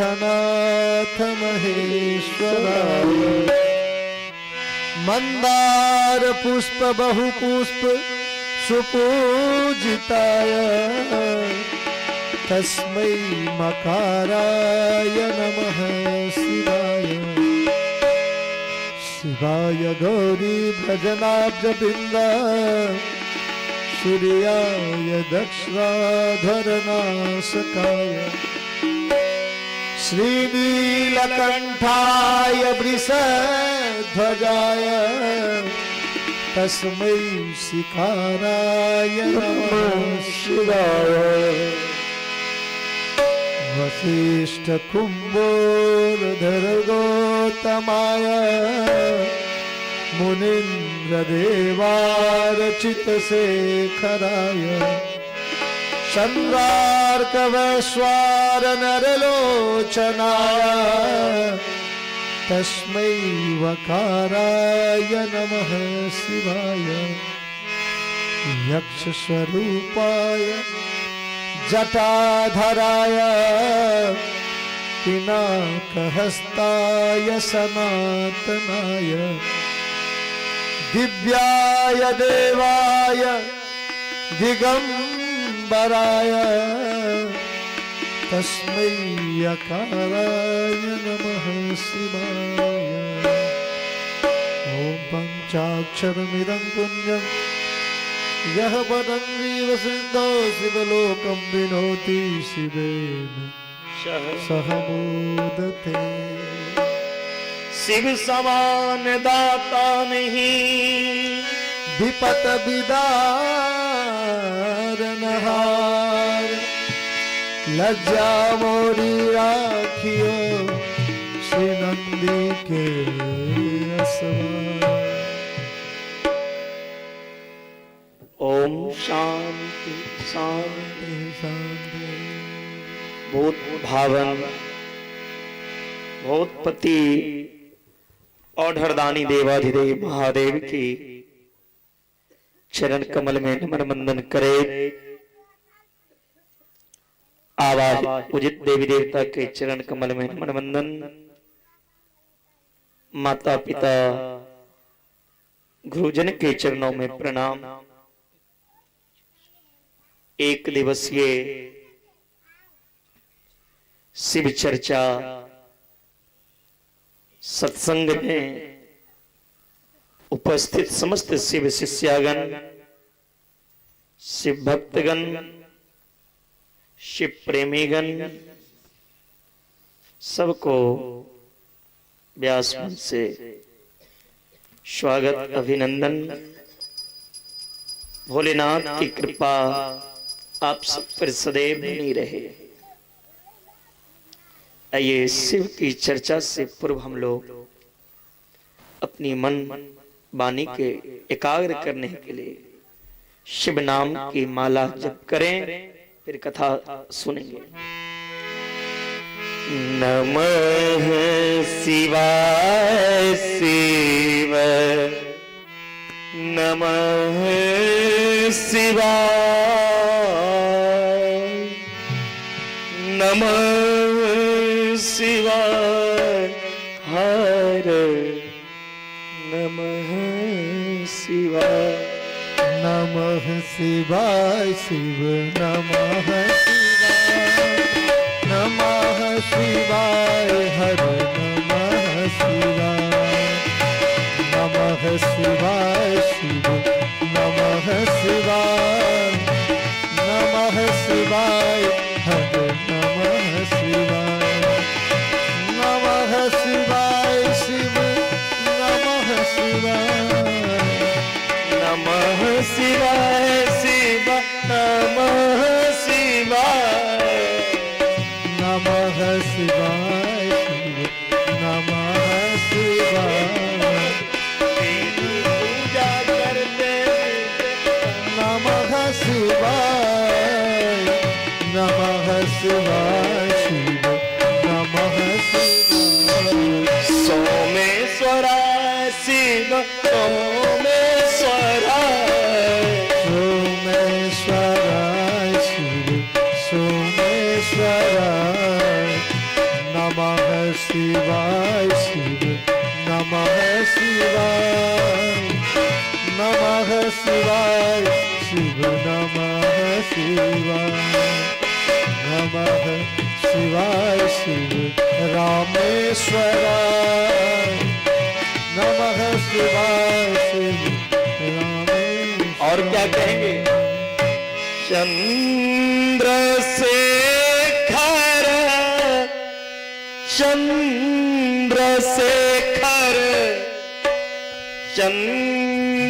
नाथ महेश्वराय। मंदार पुष्प बहु पुष्प सुपूजिताय तस्मै मकाराय नमः शिवाय। शिवाय गौरी भजनाब्जबिंद सूर्याय दक्षाधरनाशकाय श्रीनीलकंठाय वृषध्वजाय तस्मै शिकाराय नमः शिवाय। वसिष्ठ कुंभोर्धर गौतमाय मुनीन्द्र देवार्चित शेखराय चंद्रार्क वैश्वार नरलोचनाय तस्मै वकाराय नमः शिवाय। यक्ष स्वरूपाय जटाधराय पिनाकहस्ताय सनातनाय दिव्याय देवाय दिगंबराय तस्मै यकाराय नमः शिवाय। ॐ पञ्चाक्षरमिदं पुण्यं यः पदं जीवसिद्धौ शिवलोकं विनोति शिवेन सह मोदते। शिव समान दाता नहीं विपत विदारनहार लज्जा मोरी राखियो श्री नंदी के असवार। ओम शांति शांति शांति। भूत भावन भूतपति औढरदानी देवाधिदेव महादेव की चरण कमल में नमन वंदन करे। आवाज उदित देवी देवता के चरण कमल में नमन वंदन। माता पिता गुरुजन के चरणों में प्रणाम। एक दिवसीय शिव चर्चा सत्संग में उपस्थित समस्त शिव शिष्यागण, शिव भक्तगण, शिव प्रेमीगण सबको व्यास मंच से स्वागत अभिनंदन। भोलेनाथ की कृपा आप सब पर सदैव बनी रहे। आइए शिव की चर्चा से पूर्व हम लोग अपनी मन वाणी के एकाग्र करने के लिए शिव नाम की माला जप करें, फिर कथा सुनेंगे। नमः शिवाय शिव नमः शिवाय नमः शिवाय हर नमः शिवाय। नमः शिवाय शिव नमः शिवाय नमः शिवाय हर नमः शिवाय नमः शिवाय शिव नमः शिवाय नमः शिवाय हर नमः शिवाय नमः शिवाय शिव नमः शिवाय नमः शिवाय शिव नमः शिवाय नमः शिवाय शिव नमः शिवाय। तेरी पूजा करते नमः शिवाय नमः शिवाय शिव नमः शिवाय। सोमेश्वराय शिव सोमेश्वराय सोमेश्वराय शिव सोमेश्वराय नमः शिवाय शिव नमः शिवाय नमः शिवाय शिव नमः शिवाय नमः शिवाय शिव रामेश्वराय नमः शिवाय शिव रामेश्वराय। और क्या कहेंगे? चंद्रशेखर चंद्रशेखर चंद्रशेखर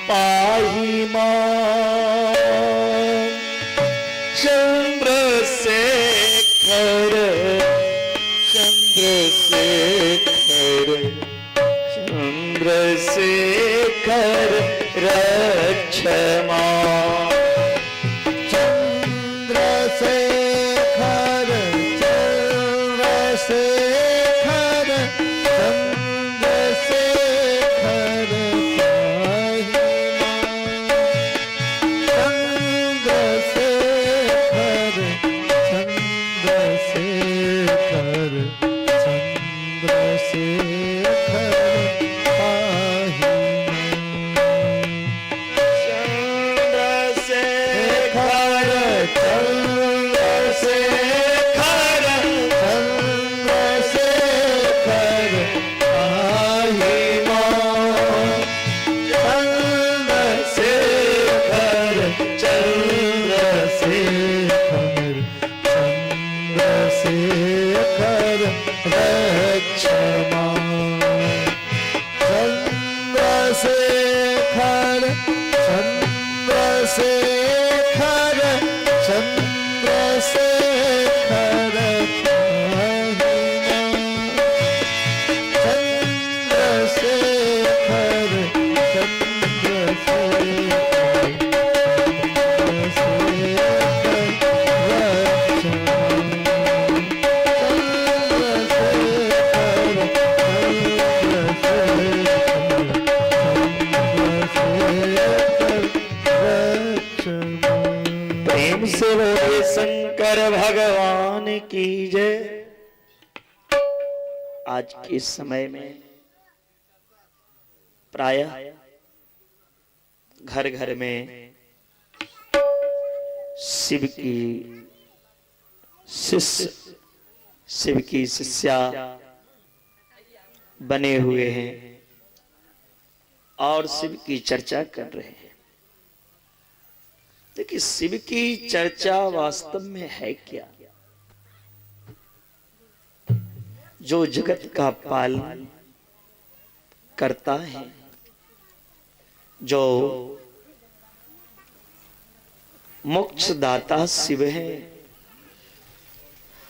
पाहि मां, चंद्रशेखर चंद्रशेखर चंद्रशेखर रक्ष मां। चंद्रशेखर चंद्रशेखर चंद्रशेखर पाहि मां, चंद्रशेखर चंद्रशेखर चंद्रशेखर पाहि मां। चंद्रशेखर चंद्रशेखर चंद्रशेखर पाहि मां, चंद्रशेखर चंद्रशेखर चंद्रशेखर रक्ष मां। चंद्रशेखर चंद्रशेखर चंद्रशेखर पाहि मां, चंद्रशेखर चंद्रशेखर चंद्रशेखर रक्ष मां। चंद्रशेखर चंद्रशेखर चंद्रशेखर रक्ष मां। प्रेम से बोले शंकर भगवान की जय। आज के समय में प्रायः घर घर में शिव की शिष्य, शिव की शिष्या बने हुए हैं और शिव की चर्चा कर रहे हैं। देखिए, शिव की चर्चा वास्तव में है क्या? जो जगत का पालन करता है, जो मोक्षदाता शिव है,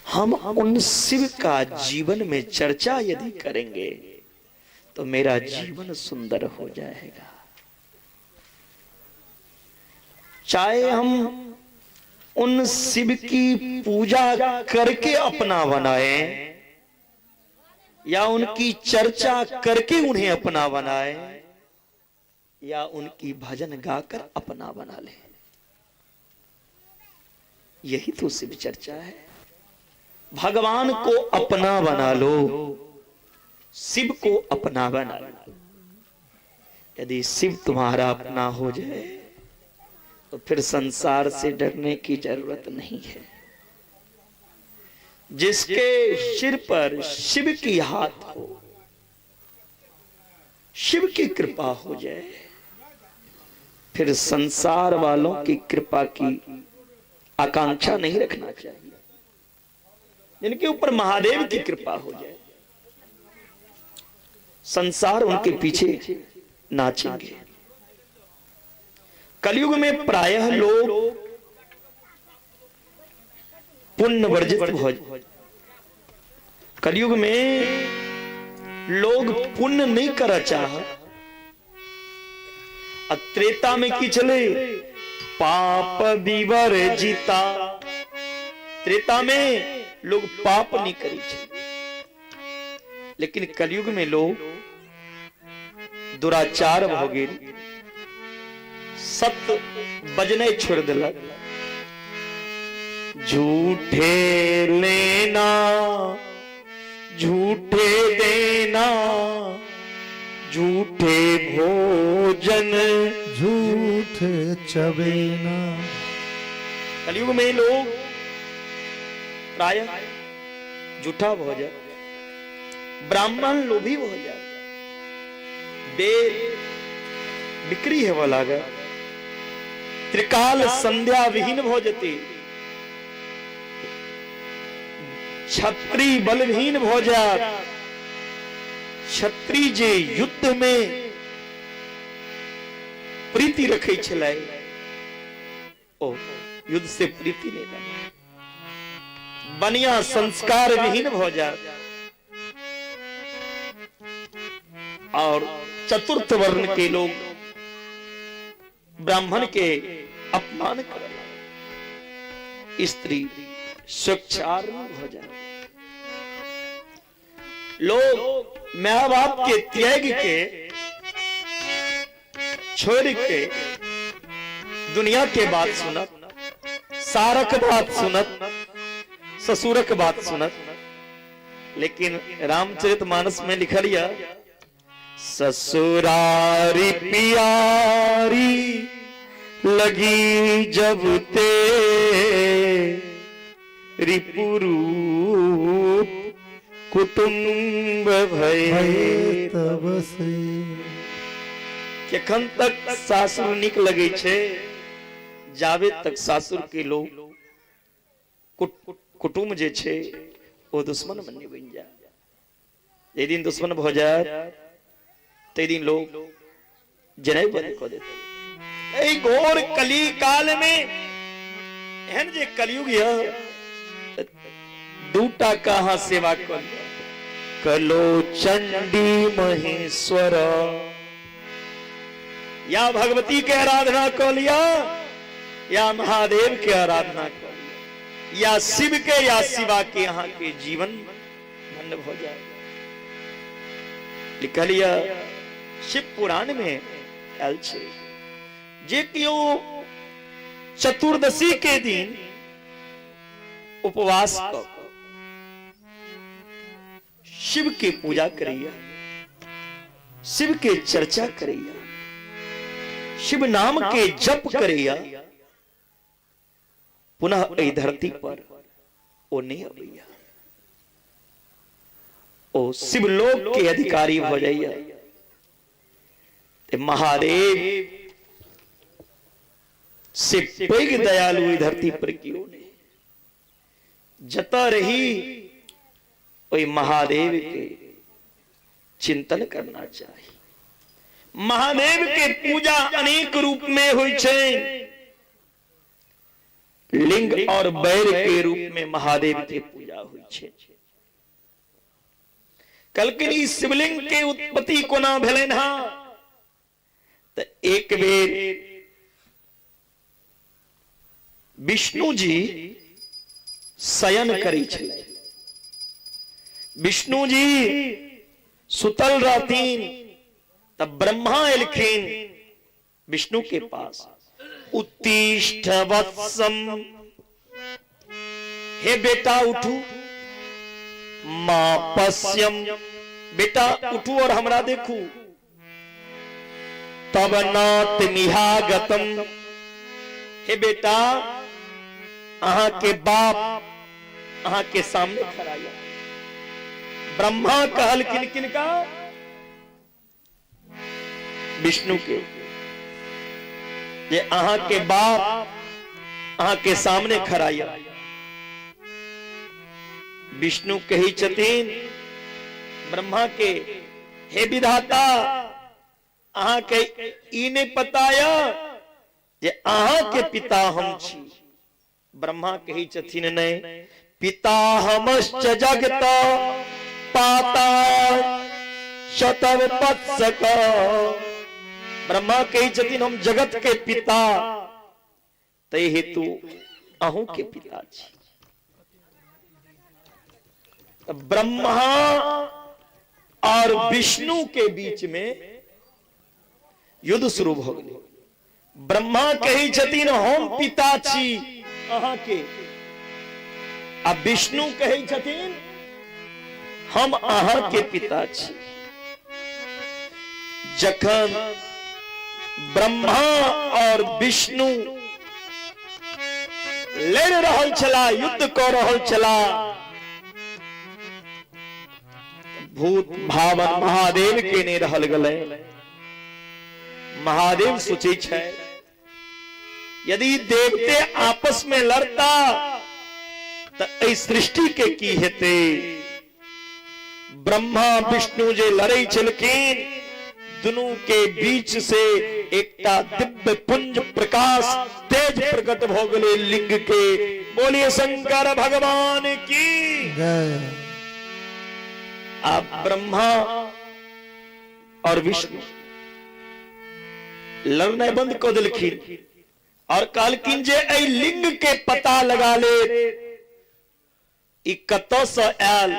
हम उन शिव का जीवन में चर्चा यदि करेंगे तो मेरा जीवन सुंदर हो जाएगा। चाहे हम उन शिव की पूजा करके अपना बनाएं या उनकी चर्चा करके उन्हें अपना बनाएं या उनकी भजन गाकर अपना बना ले, यही तो शिव चर्चा है। भगवान को अपना बना लो, शिव को अपना बना लो। यदि शिव तुम्हारा अपना हो जाए तो फिर संसार से डरने की जरूरत नहीं है। जिसके सिर पर शिव की हाथ हो, शिव की कृपा हो जाए, फिर संसार वालों की कृपा की आकांक्षा नहीं रखना चाहिए। जिनके ऊपर महादेव की कृपा हो जाए, संसार उनके पीछे नाचेंगे। कलयुग में प्रायः लोग पुण्य वर्जित हो। कलयुग में लोग पुण्य नहीं करा चाह। त्रेता में की चले पाप विवर्जिता। त्रेता में लोग पाप नहीं करी छे, लेकिन कलयुग में लोग दुराचार हो गए, सत्य बजने छोड़ दिलक, झूठे लेना झूठे देना झूठे भोजन झूठे चबेना। कलयुग में लोग प्राय झूठा भऽ जाए, ब्राह्मण लोभी भऽ जाए, वेद बिक्री हेबऽ लागल, त्रिकाल संध्या विहीन भऽ जेतै, क्षत्री बलविहीन भऽ जायत। क्षत्री जे युद्ध में प्रीति रखै छलै ओ युद्ध से प्रीति नहीं रखै, बनिया संस्कार विहीन भऽ जायत और चतुर्थ वर्ण के लोग ब्राह्मण के अपमान कर, स्त्री स्वेच्छार हो जाए, लोग my बाप के त्याग के छोड़ के दुनिया के बात सुनत, सारक बात सुनत, ससुरक बात सुनत। लेकिन रामचरित मानस में लिखल यह ससुरारी पियारी लगी जब ते रिपुरूप कुटुम्ब भय तब से। केखन तक सासुर निक लगे छे, जाबे तक सासुर के लोग कुटुम्ब जे छे ओ दुश्मन बनि बनि जाए। जाहि दिन दुश्मन भऽ जाए ताहि दिन लोग जनाइ बंद कऽ देते। एहि घोर कली काल में एहन जे कलयुग यऽ, दूटा का अहाँ सेवा कऽ लिअ, कलो चंडी महेश्वर या भगवती के आराधना कऽ लिअ या महादेव के आराधना कऽ लिअ या शिव के या शिवा के, अहाँ के जीवन धन्य भऽ जाए। लिखल यऽ शिव पुराण में आयल छै जे केओ चतुर्दशी के दिन उपवास कऽ शिव के पूजा करैया, शिव के चर्चा करैया, शिव नाम के जप करैया, पुनः एहि धरती पर ओ नहीं अबैया, ओ शिवलोक के अधिकारी भऽ जाइया। ते महादेव से पैघ दयालु एहि धरती पर केओ नहीं। जतऽ रही ओहि महादेव के चिंतन करना चाही। महादेव के पूजा अनेक रूप में होइ छै। लिंग और बैर के रूप में महादेव के पूजा होइ छै। कहलखिन ई शिवलिंग के उत्पत्ति कोना भेलनि हँ? तऽ एक बेर विष्णु जी शयन करै छलै, विष्णु जी सुतल रहथिन, तब ब्रह्मा एलखिन विष्णु के पास। उत्तिष्ठ वत्सम, हे बेटा उठू, मां पश्यम, बेटा उठू और हमरा देखू, तब नात मिहागतम, हे बेटा अहां के बाप अहां के सामने खड़ा या। ब्रह्मा कहल किन किनका? विष्णु के, जे अहां के बाप अहां के सामने खड़ा या। विष्णु कही छथिन ब्रह्मा के, हे विधाता अहां के ई नहीं पता या जे अहां के पिता हम छी। ब्रह्मा कही छथिन नहीं, पिता हमश्च जगत पाता शतव पत्सक। ब्रह्मा कही छथिन हम जगत के पिता, तै हेतु अहूं के पिता छी। ब्रह्मा और विष्णु के बीच में युद्ध शुरू भ गेलै। ब्रह्मा कहै छथिन हम पिता छी अहाँ के, आ विष्णु कहै छथिन हम अहाँ के पिता छी। जखन ब्रह्मा और विष्णु लड़ रहल छला, युद्ध कऽ रहल छला, भूत भावन महादेव के नहि रहल गेलै। महादेव सोचै छै यदि देवते आपस में लड़ता तऽ एहि सृष्टि के की हेतै। ब्रह्मा विष्णु जे लड़ै छलखिन दुनू के बीच से एकटा दिव्य पुंज प्रकाश तेज प्रकट भ गेलै लिंग के। बोलिए शंकर भगवान की जय। आ ब्रह्मा और विष्णु लड़नाइ बंद कऽ देलखिन और कहलखिन जे एहि लिंग के पता लगा ले, ई कतऽ से आयल,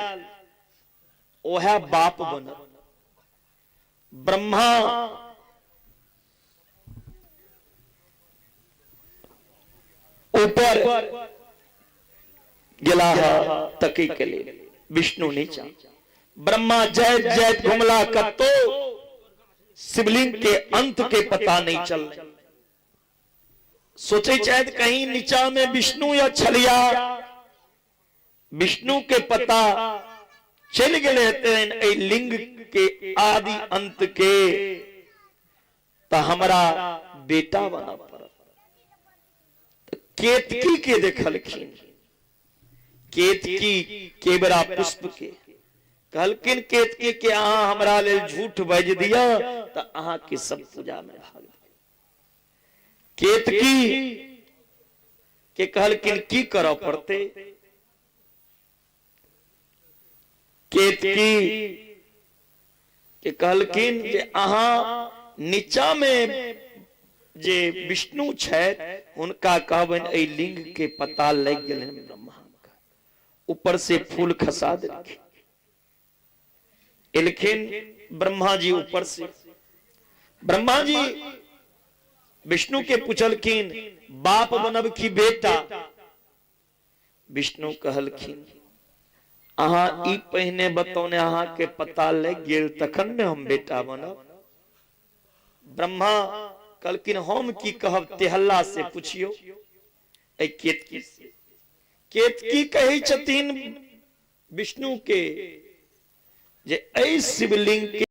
ओहे बाप बनल। ब्रह्मा ऊपर गेला तकी के लिए, विष्णु नीचा। ब्रह्मा जैत जैत घुमला कतो शिवलिंग के अंत के पता नहीं चल। सोचे शायद कहीं नीचा में विष्णु या छलिया, विष्णु के पता चल गए हेतनि एहि लिंग के आदि अंत के, त हमरा बेटा बना पड़त। केतकी के देखलखिन, केतकी केवरा पुष्प के कहलखिन केतकी के अहाँ हमरा लेल झूठ बाजि दिअ त अहाँ के सब पूजा में भाग दिअ। केतकी के कहलखिन की करऽ पड़तै। केतकी के कहलखिन जे अहाँ नीचा में जे विष्णु छथि हुनका कहबनि एहि लिंग के पता लागि गेलनि ब्रह्मा के, ऊपर से फूल खसा देलखिन। एलखिन ब्रह्मा जी ऊपर से, ब्रह्मा जी विष्णु के पूछलखिन बाप बनब की बेटा। विष्णु कहलखिन अहाँ ई पहिने बतौने अहाँ के पता लागि गेल तखन ने हम बेटा बनब। ब्रह्मा कहलखिन हम की कहब, तेहल्ला से पुछियो एहि केतकी से। केतकी कहै छथिन विष्णु के जे एहि शिवलिंग के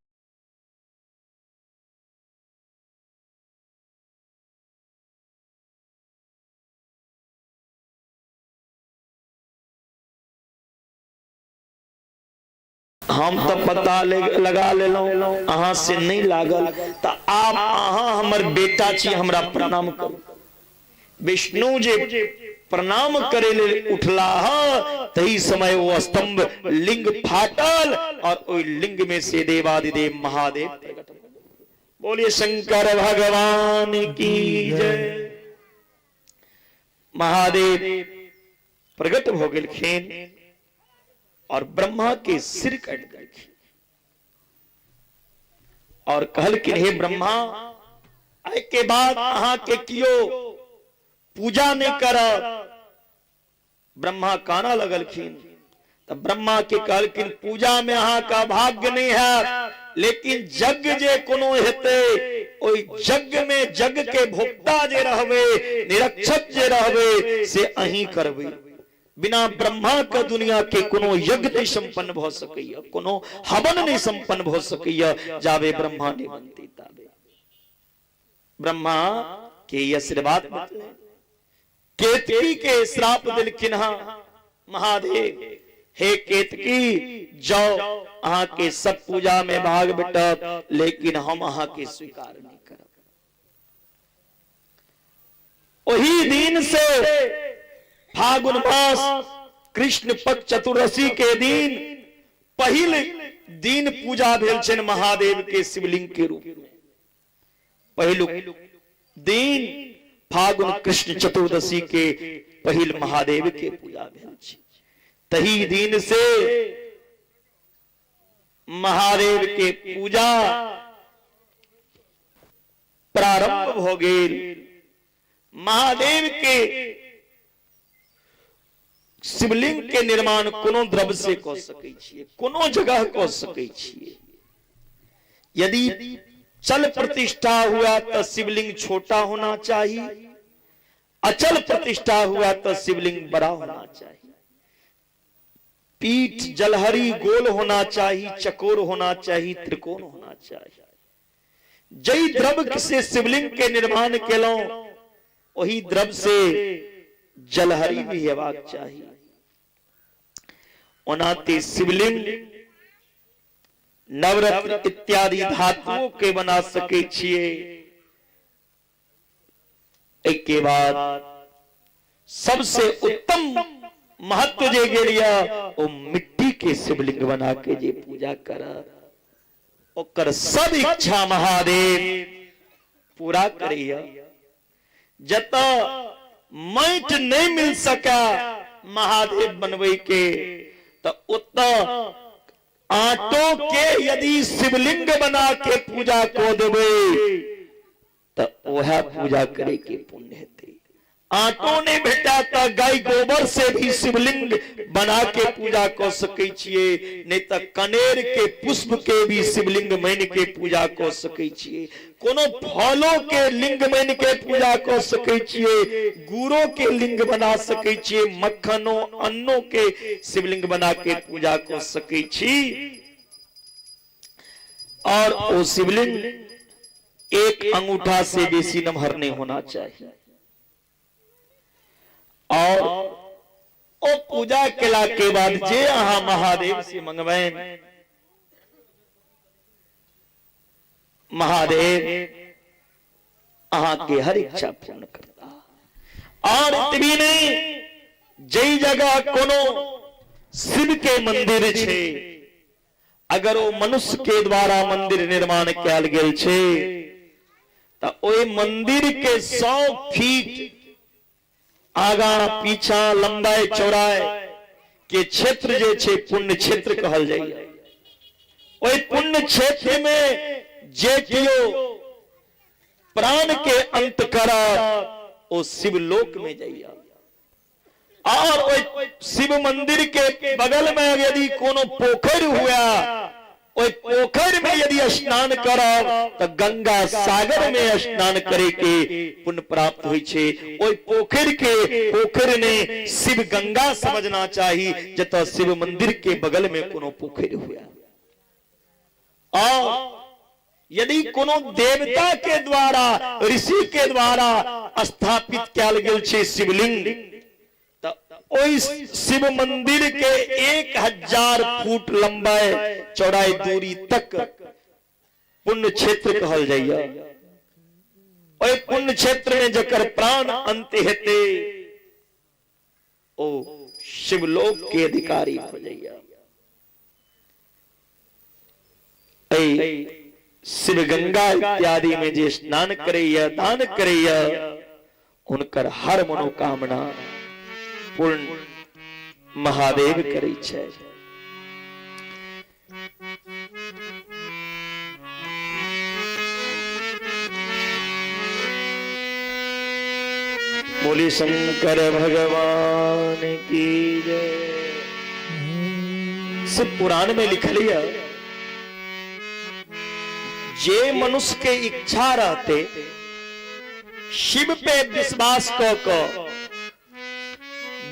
हम तऽ पता लगा लेलहुँ, अहाँ से नहि लागल, तऽ आब अहाँ हमर बेटा छी, हमरा प्रणाम करू। विष्णु जे प्रणाम करे लेल उठलाह तही समय ओ स्तंभ लिंग फाटल और ओहि लिंग में से देवादिदेव महादेव प्रकट भऽ गेल। बोलिए शंकर भगवान की जय। महादेव प्रकट भऽ गेलखिन और ब्रह्मा के सिर काटि देलखिन और कहलखिन हे ब्रह्मा, आइ के बाद अहाँ के कियो पूजा नहीं करत। ब्रह्मा काना लगलखिन तऽ ब्रह्मा के कहलखिन पूजा में अहाँ का भाग्य नहीं है, लेकिन यज्ञ जे कोनो हेतै ओहि यज्ञ में यज्ञ के भोक्ता जे रहबै, निरक्षक जे रहबै से अहीं करबै। बिना ब्रह्मा के दुनिया के कोनो यज्ञ नहीं संपन्न भ सकैया, कोनो हवन नहीं संपन्न भ सकैया जाबे ब्रह्मा नहीं बनती ताबे। ब्रह्मा के ई आशीर्वाद भेटलै। केतकी के श्राप देलखिन हँ महादेव, हे केतकी जाओ अहाँ के सब पूजा में भाग भेटत, लेकिन हम अहाँ के स्वीकार नहीं करब। ओही दिन से फागुन मास कृष्ण पक्ष चतुर्दशी के दिन पहिल दिन पूजा भेल छनि महादेव के शिवलिंग के रूप में। पहिलुक दिन फागुन कृष्ण चतुर्दशी के पहिल महादेव के पूजा भेल छै। तही दिन से महादेव के पूजा प्रारंभ भ गेल। महादेव के शिवलिंग के निर्माण कोनो द्रव्य से कऽ सकै छियै, कोनो जगह कऽ सकै छियै। यदि चल प्रतिष्ठा हुआ तो शिवलिंग छोटा होना चाहिए, अचल प्रतिष्ठा हुआ तो शिवलिंग बड़ा होना चाहिए। पीठ जलहरी गोल होना चाहिए, चकोर होना चाहिए, त्रिकोण होना चाहिए। जई द्रव्य से शिवलिंग के निर्माण केलहुं ओही द्रव्य से जलहरी भी हेबाक चाही। ओना ते शिवलिंग नवरत्न इत्यादि धातुओं के बना सके छिए। के बाद सबसे उत्तम महत्व जे गेलिया ओ मिट्टी के शिवलिंग बना के जे पूजा कर, ओकर सब इच्छा महादेव पूरा करैया। जत माटि नहीं मिल सका महादेव बनबै के, तो ओत आटो के यदि शिवलिंग बना के पूजा को देबै तो वह पूजा करे के पुण्य हेतै। आटो नहीं भेटा तो गाय गोबर से भी शिवलिंग बना के पूजा क सकै छियै, नहीं तो कनेर के पुष्प के भी शिवलिंग मान के पूजा क सकै छियै, कोनो फलों के लिंग मान के पूजा क सकै छियै, गुड़ो के लिंग बना सकै छियै, मक्खनो अन्नो के शिवलिंग बना के पूजा क सकै छी। और ओ शिवलिंग एक अंगूठा से बेसी नमहर नहीं होना चाहिए। और ओ पूजा केला के बाद जे अहाँ महादेव से मंगबैन, महादेव अहाँ के हर इच्छा पूर्ण करता। और इतनी नहीं, जई जगह कोनो शिव के मंदिर छे, अगर ओ मनुष्य के द्वारा मंदिर निर्माण कयल गेल छे त ओहि मंदिर के 100 फीट आगा पीछा लंबाई चौड़ाई के क्षेत्र जे छे पुण्य क्षेत्र कहल जाइए। ओहि पुण्य क्षेत्र में जे कियो प्राण के अंत करत ओ शिवलोक में जाइए। और ओहि शिव मंदिर के बगल में यदि कोनो पोखरि हुआ, ओहि पोखरि में यदि स्नान करब तो गंगा सागर में स्नान करे के पुण्य प्राप्त होइ छे। ओहि पोखरि के पोखरि ने शिव गंगा समझना चाही, जतऽ शिव मंदिर के बगल में कोनो पोखरि हुआ। और यदि कोनो देवता के द्वारा, ऋषि के द्वारा स्थापित कयल गेल छे शिवलिंग, त ओहि शिव मंदिर के 1000 फुट लंबाई चौड़ाई दूरी तक पुण्य क्षेत्र कहल जाइए। ओहि पुण्य क्षेत्र में जकर प्राण अंत हेते ओ शिवलोक के अधिकारी हो जाइए। शिव गंगा इत्यादि में जे स्नान करैया, दान करैया, हुनकर हर मनोकामना पूर्ण महादेव करै छै। बोली शंकर भगवान की जय। शिव पुराण में लिखल है, जे मनुष्य के इच्छा रहते शिव पे विश्वास क क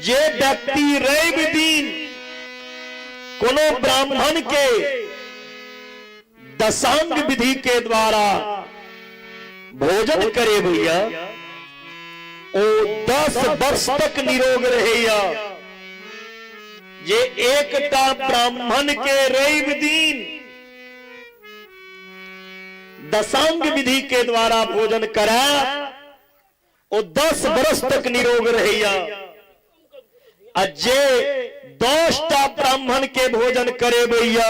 जे व्यक्ति रवि दिन कोनो ब्राह्मण के दशांग विधि के द्वारा भोजन करे भैया, ओ 10 वर्ष तक निरोग रहेया। जे एकटा ब्राह्मण के रवि दिन दशांग विधि के द्वारा भोजन करा, ओ 10 वर्ष तक निरोग रहैया। आ जे 10टा ब्राह्मण के भोजन करेबैया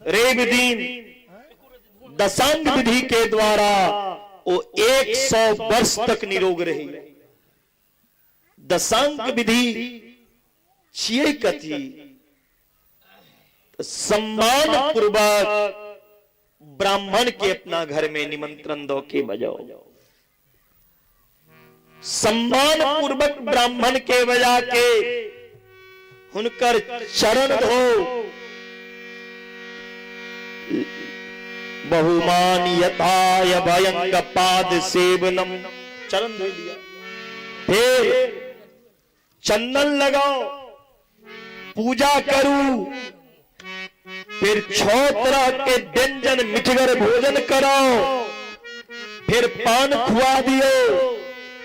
रवि दिन दशांग विधि के द्वारा, ओ 100 वर्ष तक निरोग रहैया। दशांग विधि छियै कथी? सम्मान पूर्वक ब्राह्मण के अपना घर में निमंत्रण दो के बजाओ, सम्मान पूर्वक ब्राह्मण के बजा के हुनकर चरण धो। बहुमान यथाय भयंग पाद सेवनम, चरण धो लिया, फिर चंदन लगाओ, पूजा करू, फिर 6 तरह के व्यंजन मिठगर भोजन कराओ, फिर पान खुआ दियो,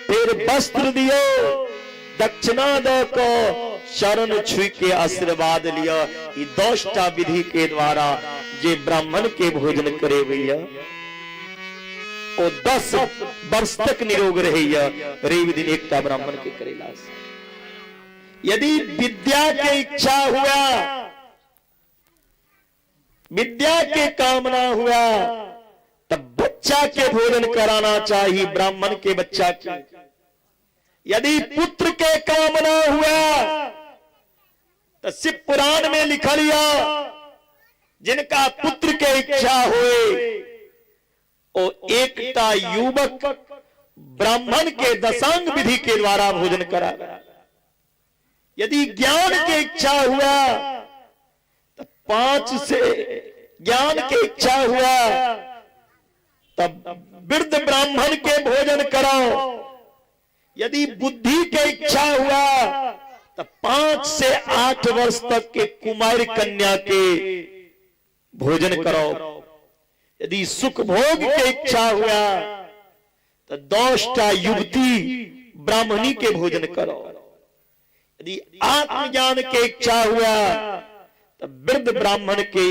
फिर वस्त्र दियो, दक्षिणा दो को चरण छुई के आशीर्वाद लिया। ई 10टा विधि के द्वारा जे ब्राह्मण के भोजन करे भैया ओ 10 वर्ष तक निरोग रहैया। रवि दिन एकटा ब्राह्मण के करेला से यदि विद्या के इच्छा हुआ, विद्या के कामना हुआ, तब बच्चा के भोजन कराना चाहिए, ब्राह्मण के बच्चा के। यदि पुत्र के कामना हुआ तो शिव पुराण में लिखा लिया, जिनका पुत्र के इच्छा होए ओ एकटा युवक ब्राह्मण के दशांग विधि के द्वारा भोजन करा। यदि ज्ञान के इच्छा हुआ तो 5 से ज्ञान के इच्छा हुआ तब वृद्ध ब्राह्मण के भोजन कराओ। यदि बुद्धि के इच्छा हुआ तो 5 से 8 वर्ष तक के कुमार कन्या के भोजन कराओ। यदि सुख भोग के इच्छा हुआ तो 10टा युवती ब्राह्मणी के भोजन करो। यदि आत्मज्ञान के इच्छा हुआ तो वृद्ध ब्राह्मण के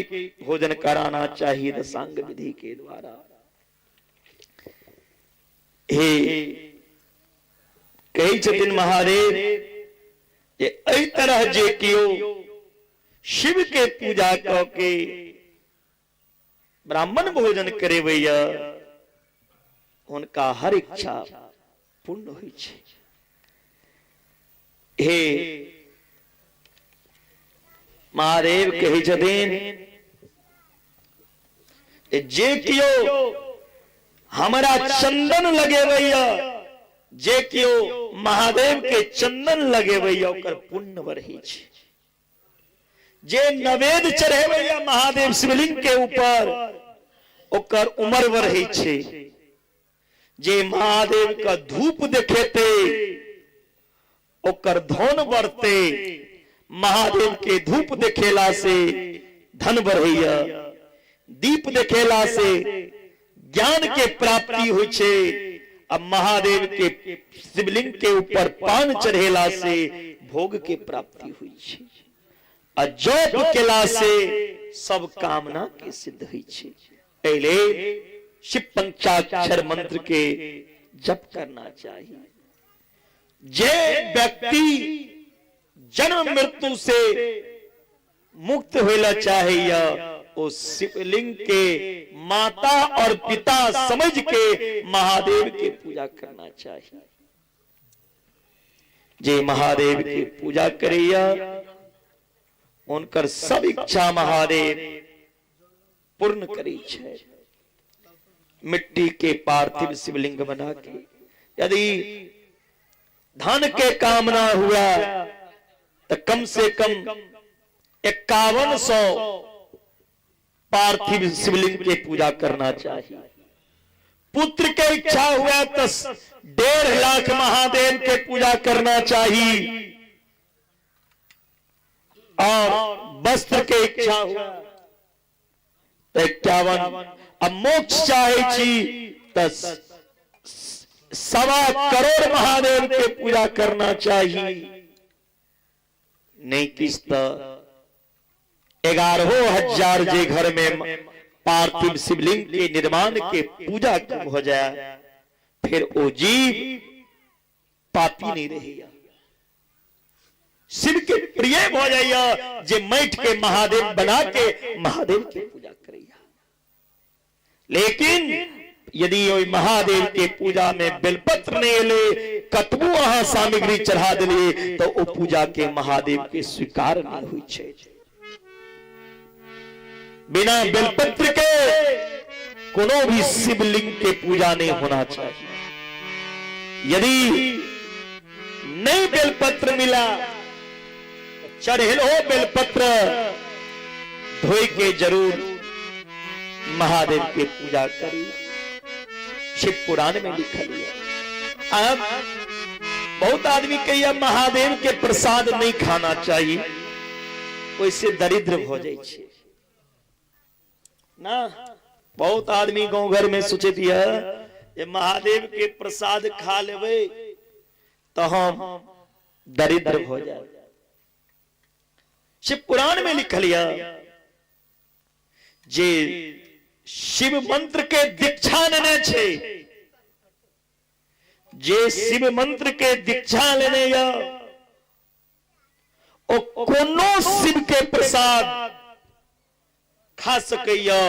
भोजन कराना चाहिए दशांग विधि के द्वारा। हे कहै छथिन महादेव जे एहि तरह जे केओ शिव के पूजा क के ब्राह्मण भोजन करेबैया हुनका हर इच्छा पूर्ण होइ छै। हे महादेव कहै छथिन जे केओ हमरा चंदन लगेबैया, जे केओ महादेव के चंदन लगेबैया ओकर पुण्य बढ़ै छै। जे नवेद चढ़ेबैया महादेव शिवलिंग के ऊपर ओकर उम्र बढ़ै छै। जे महादेव का धूप देखेते ओकर धन बढ़ते। महादेव के धूप देखेला से धन बढ़ैया, दीप देखेला से ज्ञान के प्राप्ति होइ छै, आ महादेव के शिवलिंग के ऊपर पान चढ़ेला से भोग के प्राप्ति होइ छै, आ जप केला से सब कामना के सिद्ध होइ छै। पहले शिव पंचाक्षर मंत्र के जप करना चाहिए। जे व्यक्ति जन्म मृत्यु से मुक्त होइला चाहैया ओ शिवलिंग के माता और पिता समझ के महादेव के पूजा करना चाहिए। जे महादेव के पूजा करैया उनकर सब इच्छा महादेव पूर्ण करै छै। मिट्टी के पार्थिव शिवलिंग बना के यदि धन के कामना हुआ तो कम से कम 5100 पार्थिव शिवलिंग के पूजा करना चाहिए। पुत्र के इच्छा हुआ तो 1.5 लाख महादेव के पूजा करना चाहिए। और वस्त्र के इच्छा हुआ तो 51, अब मोक्ष चाहे छी तो 1.25 करोड़ महादेव के पूजा करना चाहिए। नहीं किस्त 11,000 जे घर में पार्थिव शिवलिंग के निर्माण के पूजा हो जाए फिर ओ जीव पापी नहीं रहेगा, शिव के प्रिय हो जाइया जे मैठ के महादेव बना के महादेव के पूजा करैया। लेकिन यदि ओहि महादेव के पूजा में बेलपत्र नहीं एले, कतबो अहाँ सामग्री चढ़ा दिलिए तो ओ पूजा के महादेव के स्वीकार नहीं होइ छै। बिना बेलपत्र के कोनो भी शिवलिंग के पूजा नहीं होना चाहिए। यदि नहीं बेलपत्र मिला चढ़ेलो बेलपत्र धोई के जरूर महादेव के पूजा करी। शिव पुराण में लिखल है। अब बहुत आदमी कहिए महादेव के प्रसाद नहीं खाना चाहिए, ओइसे दरिद्र हो जाए छे ना। बहुत आदमी गांव घर में सोचैत ये महादेव के प्रसाद खा लेबै तो हम दरिद्र हो जाए। शिव पुराण में लिखल है जे शिव मंत्र के दीक्षा लेने छे, जे शिव मंत्र के दीक्षा लेने या ओ कोनो शिव के प्रसाद खा सकैया,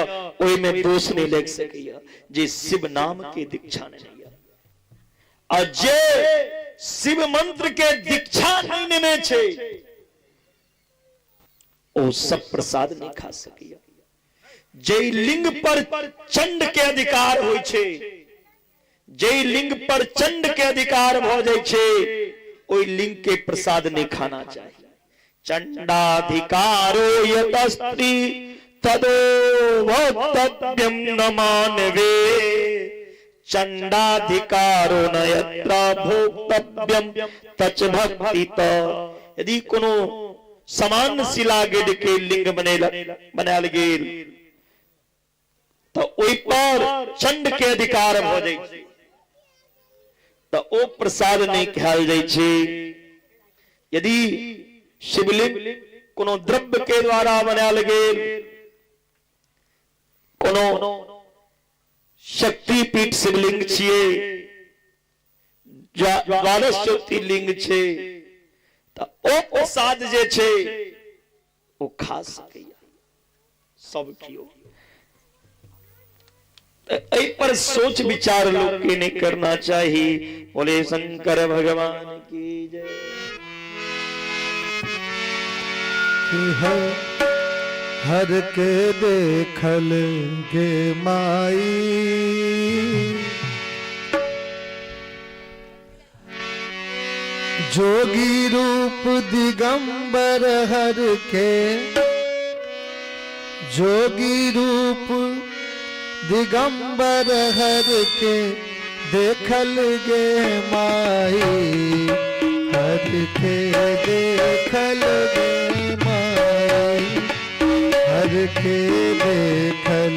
ओहि में दोष नहीं लग सकैया, जे शिव नाम के दीक्षा लेने या। और जे शिव मंत्र के दीक्षा नहीं लेने छे ओ सब प्रसाद नहीं खा सकैया। जे लिंग पर चंड के अधिकार होइ छे, जे लिंग पर चंड के अधिकार भ जाइ छे, ओहि लिंग के प्रसाद नहीं खाना चाहिए। चंडाधिकारो यतस्त्री तदो भोक्तव्यम न मानवे, चंडाधिकारो न यत्र भोक्तव्यम तच भक्ति। यदि कोनो समान शिला गेड के लिंग बनायल गेल तो ओहि पर चंड के अधिकार भ जाइ छै, तो ओ प्रसाद नहीं खायल जाइ छै। यदि शिवलिंग कोनो द्रव्य के द्वारा बनायल गेल, कोनो शक्तिपीठ शिवलिंग छियै, द्वादश ज्योतिर्लिंग छै, तो ओ प्रसाद जे छै ओ खा सकैया सब कियो। एहि पर सोच विचार लोग के नहीं करना चाहिए। बोले शंकर भगवान की जय। हर के देखल गे माई, जोगी रूप दिगंबर हर के, जोगी रूप दिगंबर हर के देखल गे माई, हर के देखल गे माई, हर के देखल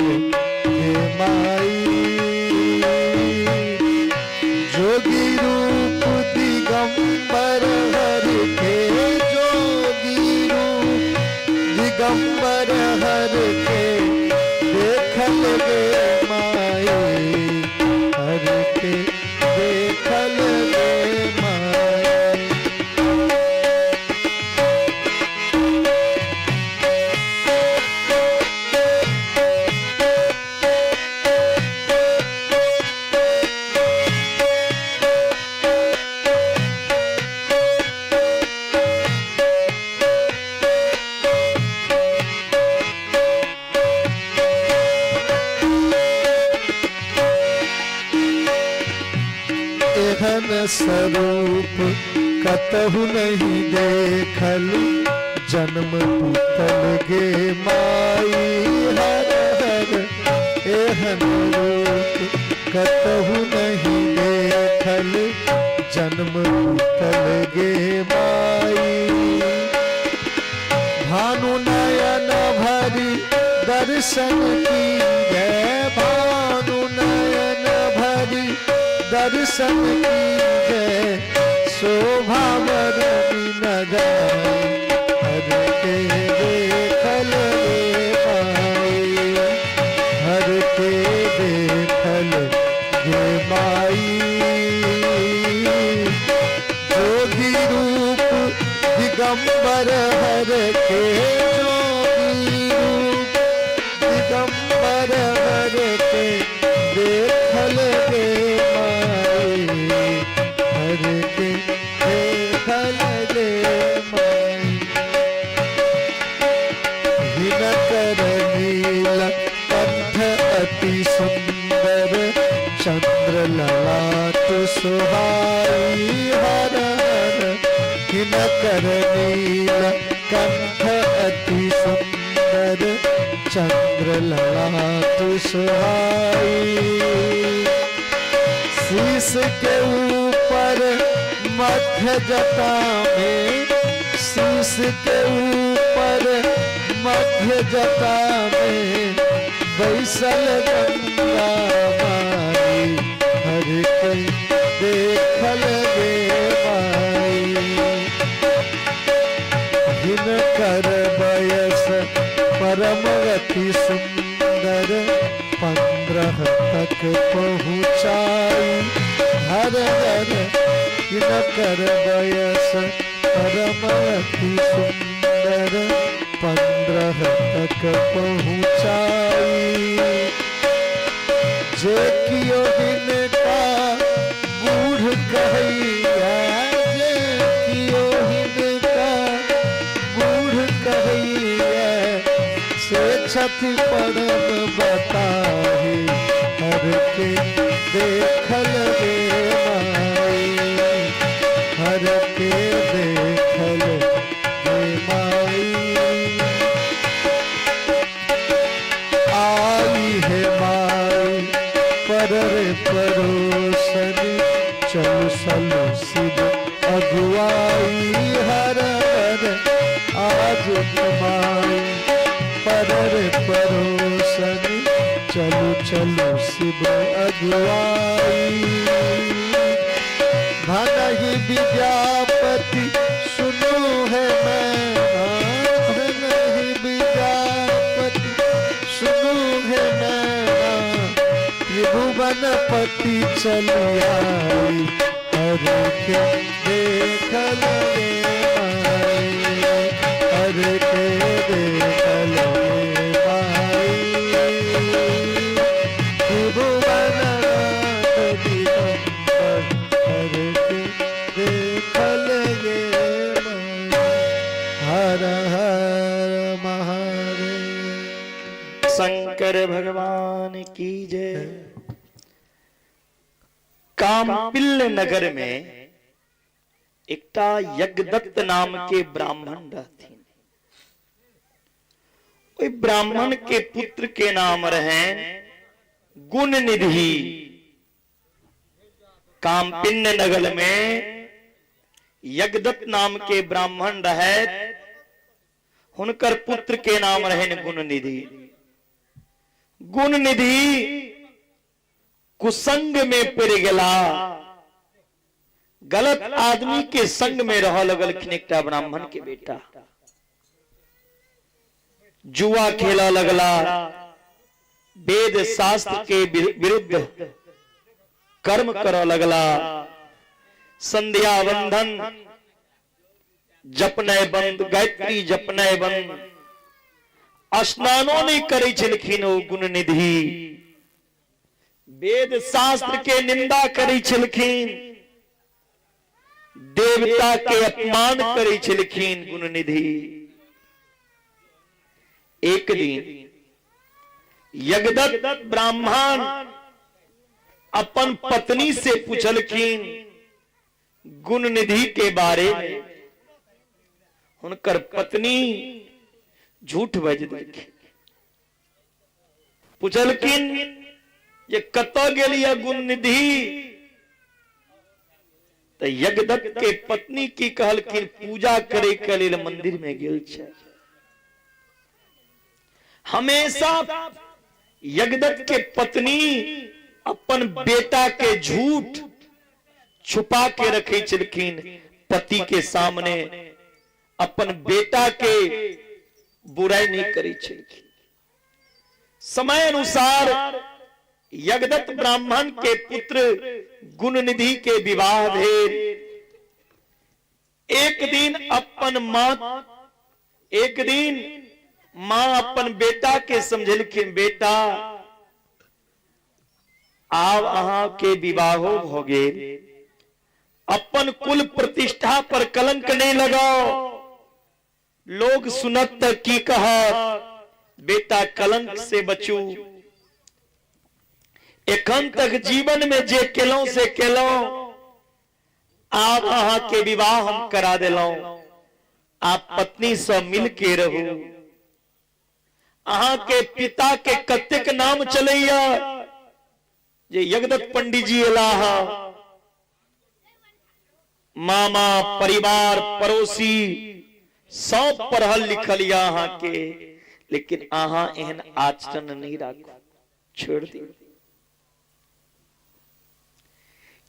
गे माई, जोगी रूप दिगंबर हर के, जोगी रूप दिगंबर हर के देखल गे माई, हर के देखल गे माई। एहन स्वरूप कतहु नहीं देखल, जन्म बीतल गे माई, हर हर एहन रूप कतहु नहीं देखल, जन्म बीतल गे माई। भानु नयन भरि दर्शन की जय, भानु नयन भरि दर्शन की जय, शोभा वरनी न जाय, हर के देखल गे माई, हर के देखल गे माई, जोगी रूप दिगंबर हर के, जोगी रूप दिगंबर हर के देखल गे माई, हर के देखल गे माई। हिनकर नील कंठ अति सुंदर, चंद्र ललाट सुहाई, हर हर हिनकर नील कंठ अति सुंदर चंद्र ललाट सुहाई। शीश के ऊपर मध्य जटा में, शीश के ऊपर मध्य जटा में बैसल गंगा माई, हर के देखल गे माई। हिनकर बयस परम अति सुंदर 15 तक पहुँचाई। हर हर हिनकर बयस परम अति सुंदर 15 तक पहुँचाई। जे कियो हिनका बूढ़ कहैया, जे कियो हिनका बूढ़ कहैया, से छथि परम बताही, हर के देखल गे माई, हर के देखल गे माई। आई है माई पर रे परोसनी, चलु सलु शिव अगुआई। हर हर आज माई पर रे परोसनी, चलु चलु शिव अगुआई। भनहि विद्यापति सुनु है मैं, भनहि विद्यापति सुनु है मैं, त्रिभुवन पति चली आई, हर के देखल गे माई, हर के देखल गे माई। त्रिभुवन नाथ दिगंबर, हर के देखल गे माई। हर हर महादेव। शंकर भगवान की जय। काम्पिल्य नगर में एकटा यज्ञदत्त नाम के ब्राह्मण रहथिन। ओहि ब्राह्मण के पुत्र के नाम रहन गुणनिधि। काम्पिल्य नगर में यज्ञदत्त नाम के ब्राह्मण रहत, हुनकर पुत्र के नाम रहन गुणनिधि। गुणनिधि कुसंग में पड़ गेला, गलत आदमी के संग में रह लगलखिन। एकटा ब्राह्मण के बेटा जुआ खेला लगला, वेद शास्त्र के विरुद्ध कर्म कर लगला, संध्या बंधन जपनाय बंद, गायत्री जपनाय बंद, स्नानो नहीं करै छलखिन ओ गुणनिधि, वेद शास्त्र के निंदा करै छलखिन, देवता के अपमान करै छलखिन गुणनिधि। एक दिन यज्ञदत्त ब्राह्मण अपन पत्नी से पूछलखिन गुणनिधि के बारे में। हुनकर पत्नी झूठ बज देलखिन। पूछलखिन जे कतऽ गेलियै गुणनिधि? तऽ यज्ञदत्त के पत्नी की कहलखिन, पूजा करे के लेल मंदिर में गेल छै। हमेशा यज्ञदत्त के पत्नी अपन बेटा के झूठ छुपा के रखे छलखिन, पति के सामने अपन बेटा के बुराई नहीं करै छलखिन। समय अनुसार यज्ञदत्त ब्राह्मण के पुत्र गुणनिधि के विवाह भेल। एक दिन अपन मां, एक दिन मां अपन बेटा के समझेलखिन, बेटा आब अहां के विवाहो भ गेल, अपन कुल प्रतिष्ठा पर कलंक नहीं लगाओ, लोग सुनत त की कहत, बेटा कलंक से बचू, एखन तक जीवन में जे केलहुं से केलहुं, आब अहां के विवाह हम करा देलहुं, आप पत्नी से मिल के रहू। अहाँ के पिता के कतेक नाम चलैया जे यज्ञदत्त पंडित जी एलाह, मामा परिवार पड़ोसी सब पढ़ल लिखल या अहाँ के, लेकिन अहाँ एहन आचरण नहीं राखू, छोड़ दियौ।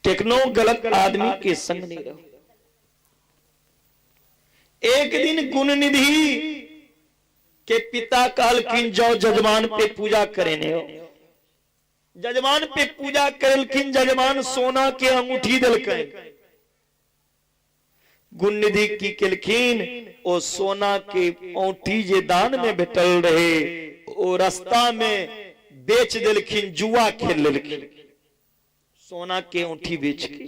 केकनो गलत आदमी के संग नहीं रहो। एक दिन गुणनिधि के पिता कहलखिन जाओ जजमान पे पूजा करेने हो। जजमान पे पूजा करलखिन, जजमान सोना के अंगूठी देलकनि। गुणनिधि की केलखिन, ओ सोना के औंठी जे दान में भेटल रहे ओ रास्ता में बेच देलखिन, जुआ खेल लेलखिन सोना के औंठी बेच के।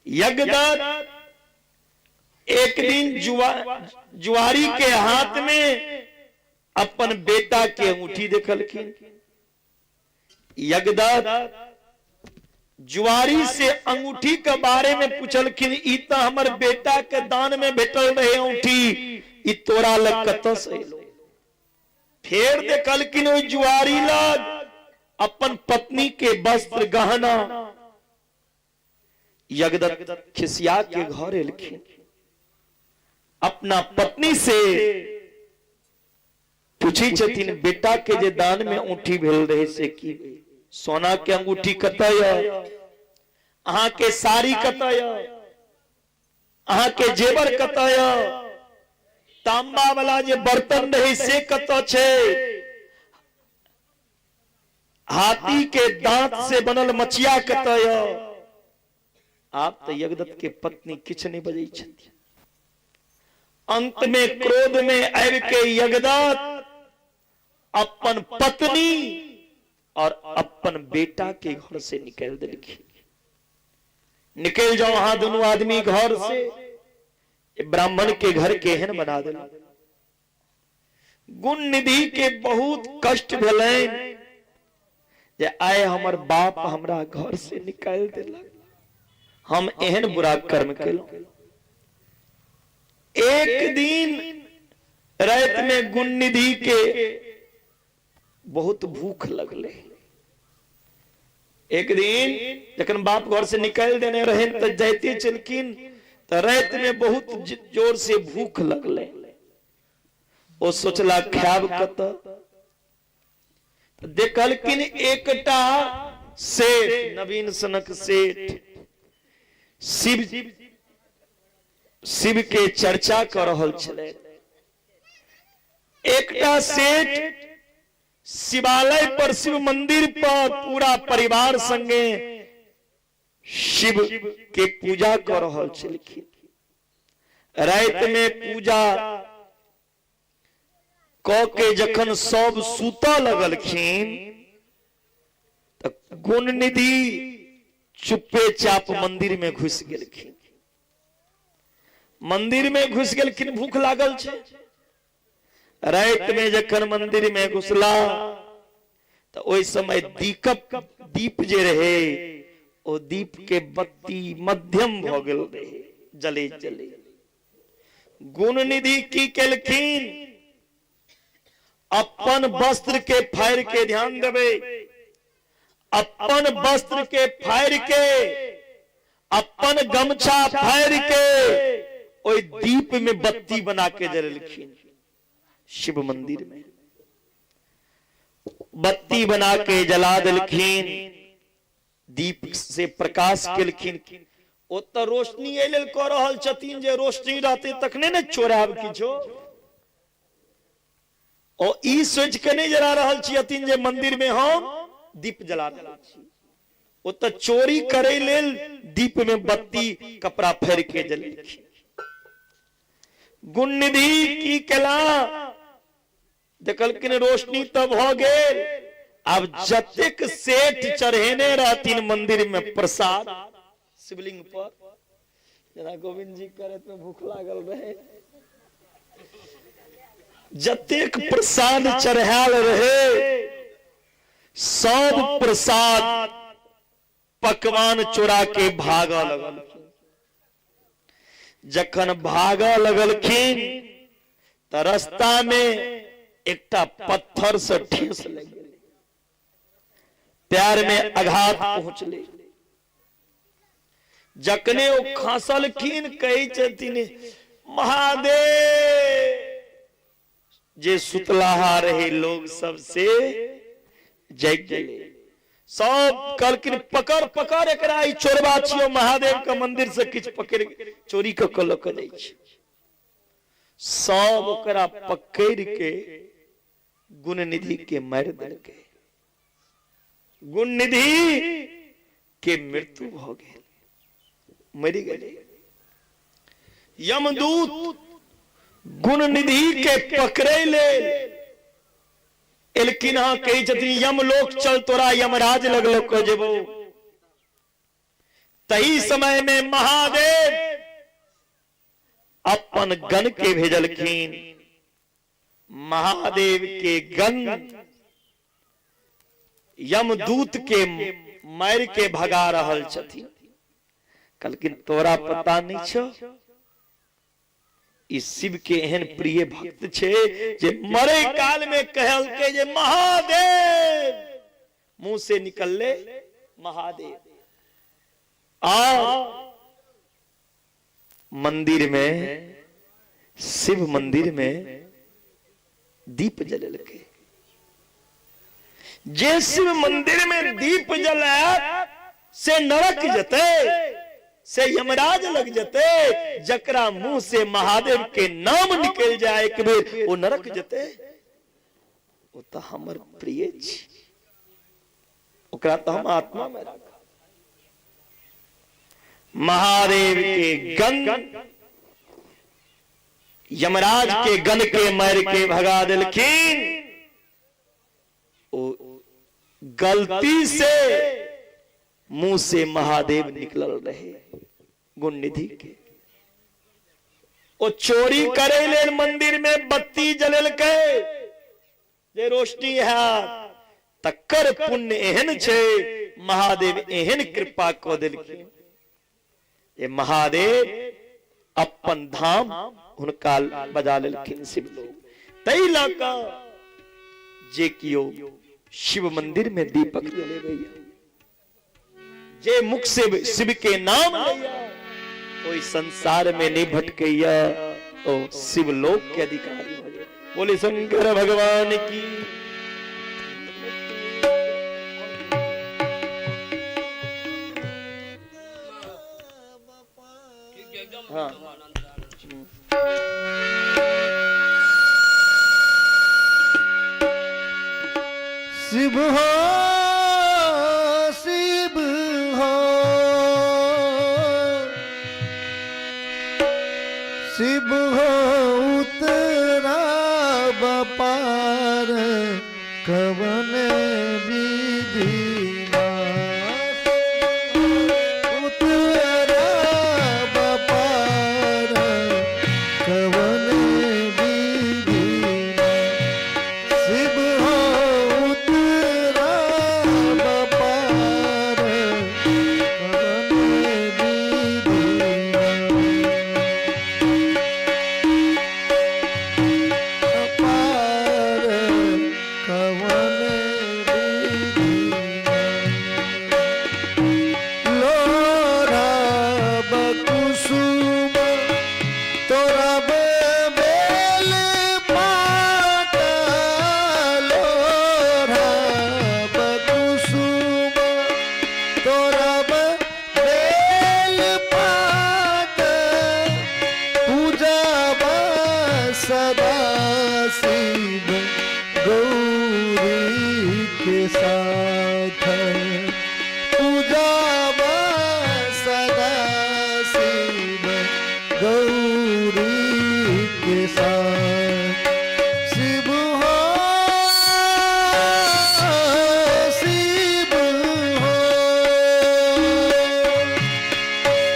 यज्ञदत्त एक दिन जुआरी के हाथ में अपन बेटा के अंगूठी देखलखिन। यज्ञदत्त जुआरी से अंगूठी के बारे में पूछलखिन, ई त हमर बेटा के दान में भेटल रहे अंगूठी, ई तोरा लग कतऽ से एलो? फेर देखलखिन ओहि जुआरी लग अपन पत्नी के वस्त्र गहना। यज्ञदत्त खिसिया के घर एलखिन, अपना पत्नी से पूछी छथिन बेटा के जे दान में अंगूठी भेल रहे से की भेल? सोना के अंगूठी कतऽ यऽ? अहाँ के साड़ी कतऽ यऽ? अहाँ के जेवर कतऽ यऽ? तांबा वाला जे बर्तन रहे से कतऽ छै? हाथी के दांत से बनल मचिया कतऽ यऽ? आब तऽ यज्ञदत्त के पत्नी किछु नहि बजै छथिन। अंत में क्रोध में आबि के यज्ञदत्त अपन पत्नी और अपन बेटा के घर से निकालि देलखिन। निकलि जाओ अहाँ दुनू आदमी घर से, ब्राह्मण के घर केहन बना देलहुँ। गुण निधि के बहुत कष्ट भेलनि जे आइ हमर बाप हमरा घर से निकालि देलक, हम एहन बुरा कर्म केलहुँ। एक दिन राति में गुण निधि के बहुत भूख लगले। एक दिन जखन बाप घर से निकालि देने रहे तऽ जाइते छलखिन तऽ राति में बहुत जोर से भूख लगले। ओ सोचला खायब कतऽ, देखलखिन एकटा सेठ, नवीन सनक सेठ, शिव शिव के चर्चा कऽ रहल छलै। एकटा सेठ शिवालय पर, शिव मंदिर पर पूरा परिवार संगे शिव के पूजा कऽ रहल छलखिन। राति में पूजा कऽ के जखन सब सुतऽ लगलखिन तऽ गुणनिधि चुप्पे चाप मंदिर में घुसि गेलखिन। मंदिर में घुसि गेलखिन, भूख लागल छै। राति में जखन मंदिर में घुसला तऽ ओहि समय दीपक दीप जे रहे ओ दीप के बत्ती मध्यम भऽ गेल रहे, जले जले। गुणनिधि की केलखिन, अपन वस्त्र के फाड़ि के, ध्यान देबै, अपन वस्त्र के फाड़ि के, अपन गमछा फाड़ि के ओहि दीप में बत्ती बना के जलेलखिन। शिव मंदिर में बत्ती बना के जला देलखिन, दीप से प्रकाश केलखिन। ओतऽ रोशनी एहि लेल कऽ रहल छथिन जे रोशनी रहतै तखने ने चोरायब किछो। ओ ई सोचि के नहि जरा रहल छथिन जे मंदिर में हम दीप जला रहल छी। ओतऽ चोरी करै लेल दीप में बत्ती कपड़ा फाड़ि के जलेलखिन। गुणनिधि की केला, देखलखिन रोशनी तऽ भऽ गेल, आब जतेक सेठ चढ़ेने रहथिन मंदिर में प्रसाद शिवलिंग पर, जेना गोविंद जी करैत में भूख लागल रहे, जतेक प्रसाद चढ़ायल रहे सब प्रसाद पकवान चोरा के भागऽ लगल। जखन भागऽ लगलखिन तऽ रास्ता में एकटा पत्थर से ठेस लागि गेलै, पैर में आघात पहुंचले। जखने ओ खसलखिन कहै छथिन महादेव, जे सुतलाहा रहे लोग सब से जागि गेलै। सब कहलखिन पकड़ पकड़ एकरा, ई चोरबा छियौ, महादेव के मंदिर से किछु पकड़ चोरी कऽ के लऽ के जाइ छै। सब ओकरा पकड़ के गुणनिधि के मारि देलकै। गुणनिधि के मृत्यु भऽ गेल, मरि गेलै। यमदूत गुणनिधि के पकड़ै लेल एलखिन हँ, कहै छथिन यमलोक चल, तोरा यमराज लग लऽ कऽ जेबौ। तही समय में महादेव अपन गण के भेजलखिन। महादेव के गण यमदूत के मारि के भगा रहल छथिन। कहलखिन तोरा पता नहीं छौ, ई शिव के एहन प्रिय भक्त छै जे मरे काल में कहलकै जे महादेव, मुंह से निकलले महादेव। और मंदिर में, शिव मंदिर में दीप जलेलकै। जे शिव मंदिर में दीप जलायत से नरक जते, से यमराज लग जते। जकरा मुंह से महादेव के नाम निकल जाए एक बेर, वो नरक जते। ओ तो हमर प्रिय छी, ओकरा तो हम आत्मा में राखब। महादेव के गण यमराज के गण के मार के भगा देलखिन। ओ गलती से मुंह से महादेव निकलल रहे गुणनिधि के। ओ चोरी करे लेल मंदिर में बत्ती जलेलकै जे रोशनी है, तकर पुण्य एहन छै, महादेव एहन कृपा कऽ देलखिन जे महादेव अपन धाम हुनका बजा लेलखिन शिवलोक। ताहि लऽ कऽ जे कियो शिव मंदिर में दीपक जलेबैया, जे मुख से शिव के नाम लैया, ओहि संसार में नहीं भटकैया, ओ शिवलोक के अधिकारी हो जाए। बोले शंकर भगवान की। हाँ। शिव हो, शिव हो, शिव हो, उतरा बपार कवन विधि, उतरा बपार कवन विधि, शिव हो, उतरा बपार कवन विधि, अपार कवन विधि। लोरा बकुसुम तोरा बेल पाता, लोरा बकुसुम तोरा बेल पात, पूजा सदा शिव गौरी के साथ, पूजा सदा शिव गौरी के साथ। शिव हो, शिव हो,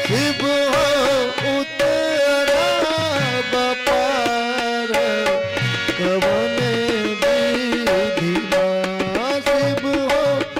शिव हो, उतरा बपार कवन विधि, शिव हो।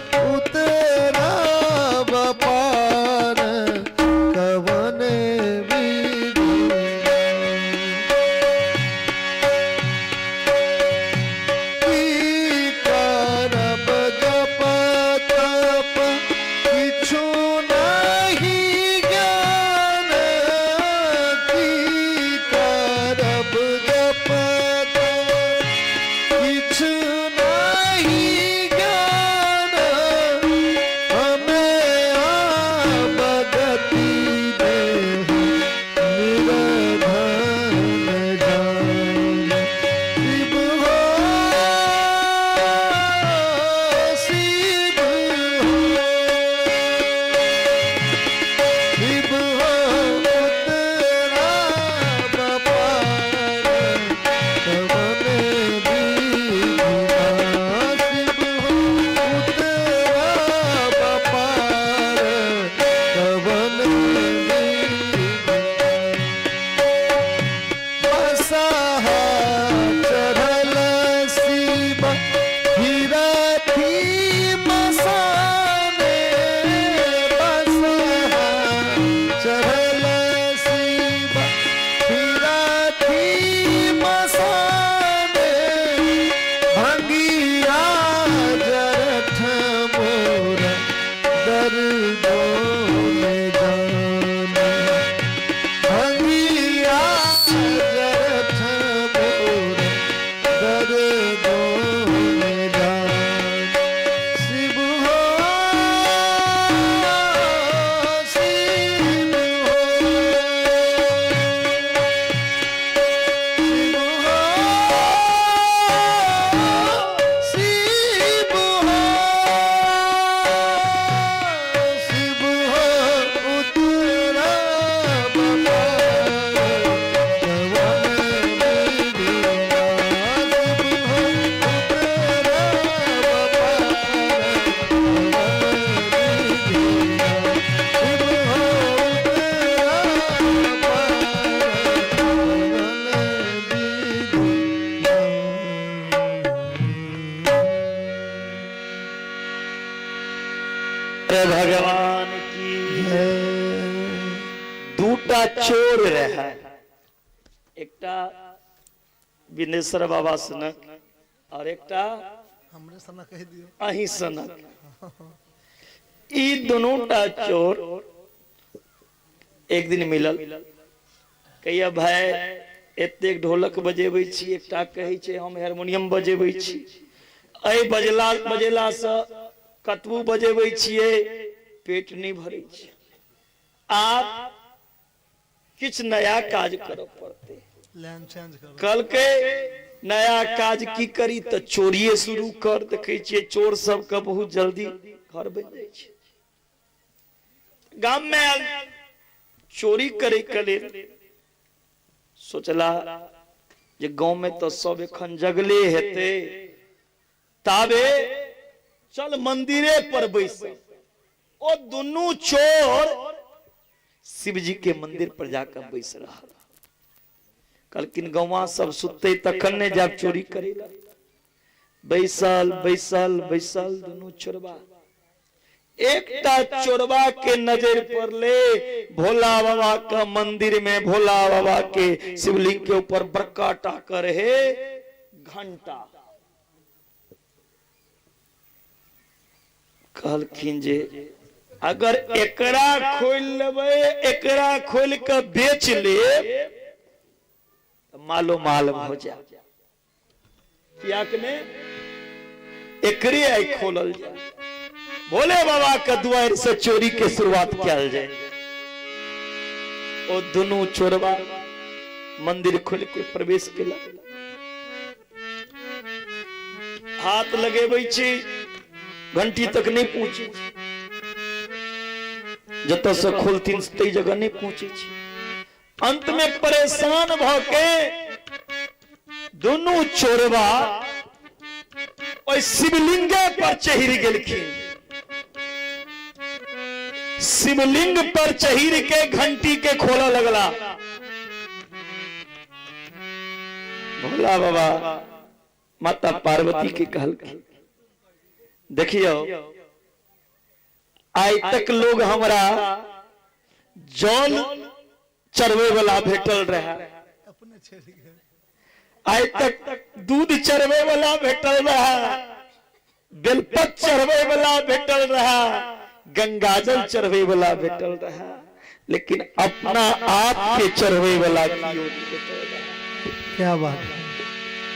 भगवान की। दूटा चोर रहे, एकटा बिनेश्वर बाबा सनक और एकटा हमरे सनक कहि दियौ, अहीं सनक। ई दोनों टा चोर एक दिन मिलल, कहिया भाई एतेक ढोलक बजेबै छी, एकटा कहै छै हम हारमोनियम बजेबै छी, एहि बजला बजेला से कतबू बजेबै छियै पेट नहि भरै छै, आब किछु नया काज करऽ पड़तै। लाइन चेंज करू। कहलकै नया काज की करी, तऽ चोरिये शुरू कर। देखै छियै चोर सबके बहुत जल्दी घर बनि जाइ छै। गाम में आयल चोरी करे के लेल, सोचला जे गांव में तऽ सब एखन जगले हेतै, ताबे चल मंदिरे पर बैस। ओ दुनू चोर शिवजी के मंदिर पर जाकर बैस रहल। कहलखिन गौवा सब सुतते तखन ने जाब चोरी करे ला। बैसल बैसल बैसल दुनू चोरबा। एकटा चोरबा के नजर पड़ले भोला बाबा का मंदिर में, भोला बाबा के शिवलिंग के ऊपर बड़का टाकर है घंटा। कहलखिन जे अगर एकरा खोल लेबै, एकरा खोल के बेच लेब तऽ मालो माल भऽ जायत। कियाक ने एकरे आइ खोलल जाय, भोले बाबा के दुआरि से चोरी के शुरुआत कयल जाय। ओ दुनू चोरबा मंदिर खोल के प्रवेश केलक, हाथ लगेबै छी घंटी तक नहीं पहुंचे छी, जतऽ से खोलथिन तै जगह नहीं पहुंचे छी। अंत में परेशान भ के दुनू चोरबा ओहि शिवलिंगे पर चढ़ि गेलखिन। शिवलिंग पर चढ़ि के घंटी के खोलऽ लगला। भोला बाबा माता पार्वती के कहलखिन, देखियो आइ तक लोग हमरा जल चढ़वे वाला भेटल रहे, अपने छेड़ गेल। आइ तक दूध चढ़वे वाला भेटल रहे, बेलपत चढ़वे वाला भेटल रहे, गंगाजल चढ़वे वाला भेटल रहे, लेकिन अपना आप के चढ़वे वाला कियो नहीं भेटल रहे। क्या बात है।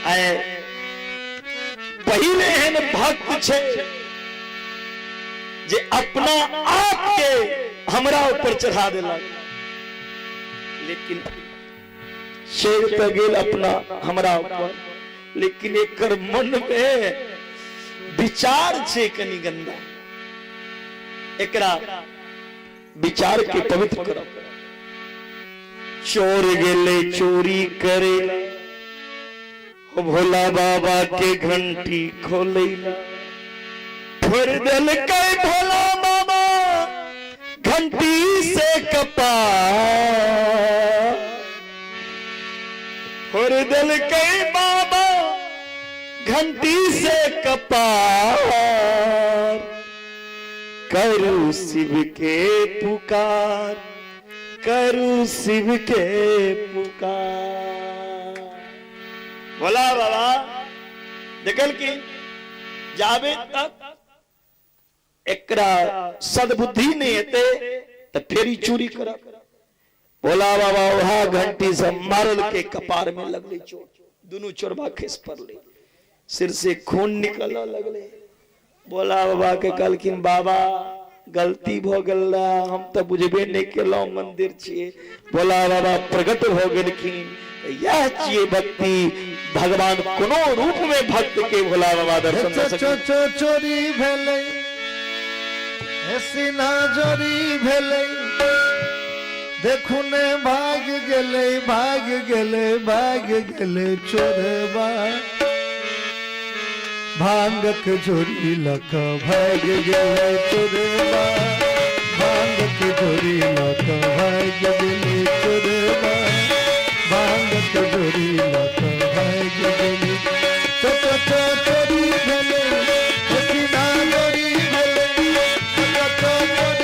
आइ पहिले एहन भक्त छै जे अपना आप के हमरा ऊपर चढ़ा देलक, लेकिन चढ़ तऽ गेल अपना हमरा ऊपर, लेकिन एकर मन में विचार छै कनि गंदा, एकरा विचार के पवित्र करब। चोर गेले चोरी करे हो भोला बाबा के घंटी खोले, फोड़ देलकै भोला बाबा घंटी से कपार, फोड़ देलकै बाबा घंटी से कपार, करू शिव के पुकार, करू शिव के पुकार। भोला बाबा देखल कि जाबे तक एकरा सद्बुद्धि नहीं हेतै तऽ फेर ई चोरी करत। भोला बाबा वएह घंटी से मारल के कपार में लगले चोट, दुनू चोरबा खसि पड़ले, सिर से खून निकलऽ लगले। भोला बाबा के कहलखिन बाबा गलती भ गेल रहे, हम तऽ बुझबे नहीं केलहुँ मंदिर छियै। भोला बाबा प्रकट भ गेलखिन। यह छियै भक्ति, भगवान कोनो रूप में भक्त के भोला बाबा दर्शन दऽ सकै। चोरी भेलै, हे सीना जोरी भेलै, देखू ने भाग गेलै, भाग गेलै, भाग गेलै चोरबा, भांगक झोरी लऽ कऽ भागि गेलै चोरबा, भांगक झोरी लऽ कऽ भागि गेलै चोरबा, भांगक झोरी लऽ कऽ भागि गेलै। चो चो चो चोरी भेलै, हे सीना जोरी भेलै, चो चो चोरी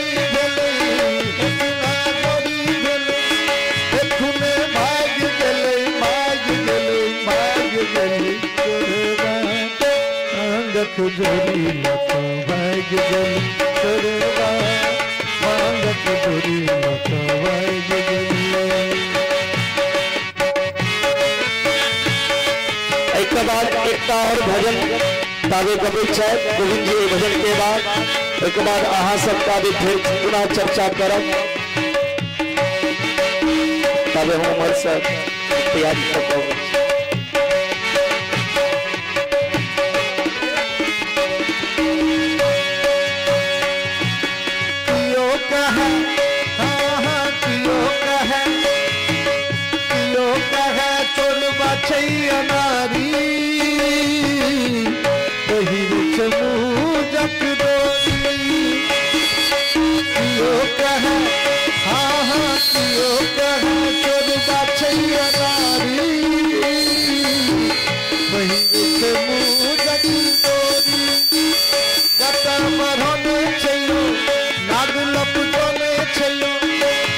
भांगक झोरी लऽ कऽ भागि गेलै चोरबा, भांगक झोरी लऽ कऽ भागि गेलै। एहिके बाद एकटा और भजन ताबे गबै छथि गोविंद जी। एहि भजन के बाद, ओहिके बाद अहाँ सब ताबे फेर पुनः चर्चा करब। ताबे हम उम्हर से तैयारी कऽ कऽ अबै छी। कियो कहे, हाँ हाँ, कियो कहे, कियो कहे चोरबा छै अनारी, पहिर छै मुँहक डोरी। कियो कहे, हाँ हाँ, कियो कहे चोरबा छै अनारी, पहिर छै मुँहक डोरी। जटा बढ़ौने छैयो, नाग लपटौने छैयो,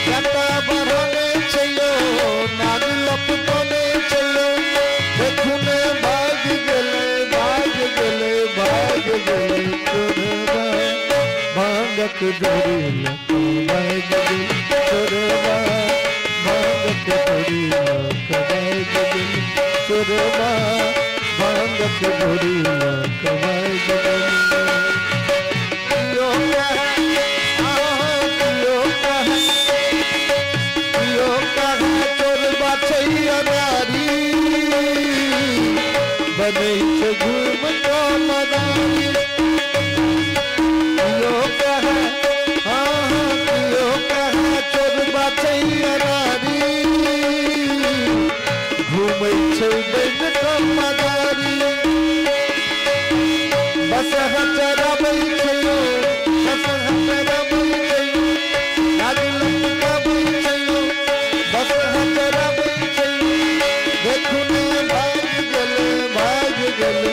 जटा बढ़ौने छैयो, नाग लपटौने छैयो। देखू ने भागि गेलै, भागि गेलै, भागि गेलै चोरबा, भांगक डोरी लऽ कऽ भागि गेलै चोरबा, भांगक डोरी लऽ कऽ भागि गेलै चोरबा, भांगक डोरी लऽ कऽ भागि गेलै। कियो कहे, हाँ, कियो कहे, कियो कहे चोरबा छै अनारी, बनै छै घूम कऽ मदारी। कियो कहे, हाँ हाँ, कियो कहे चोरबा छै अनारी, घूमै छै बनि कऽ मदारी। बस चराबै छैयो, बस चराबै छैयो, नाग लपकाबै छैयो, बस चराबै छैयो। देखू ने भागि गेलै, भागि गेलै,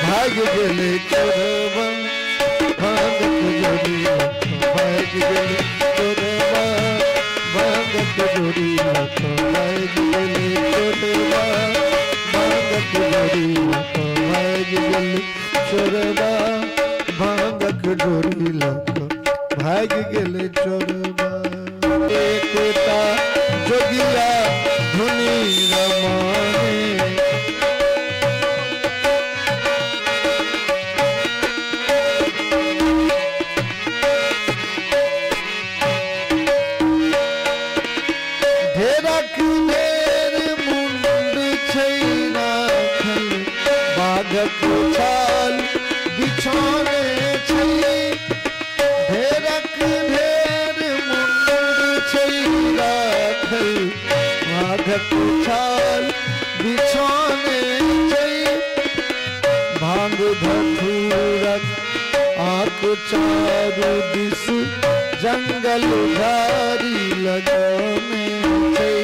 भागि गेलै चोरबा, भांगक झोरी लऽ कऽ भागि गेलै चोरबा, भांगक झोरी लऽ कऽ भागि गेलै चोरबा, भांगक झोरी लऽ कऽ भागि गेलै चोरबा, भांगक झोरी लऽ कऽ भागि गेलै चोरबा। एकटा जोगिया धुनी रमाने, ढेरक ढेर मुंड छै राखल, बाघक छाल बिछौने छै। ढेरक ढेर मुंड छै राखल, बाघक छाल बिछौने छै। भांग धथुरक आँख चारू दिस, जंगल झाड़ी लगौने छै।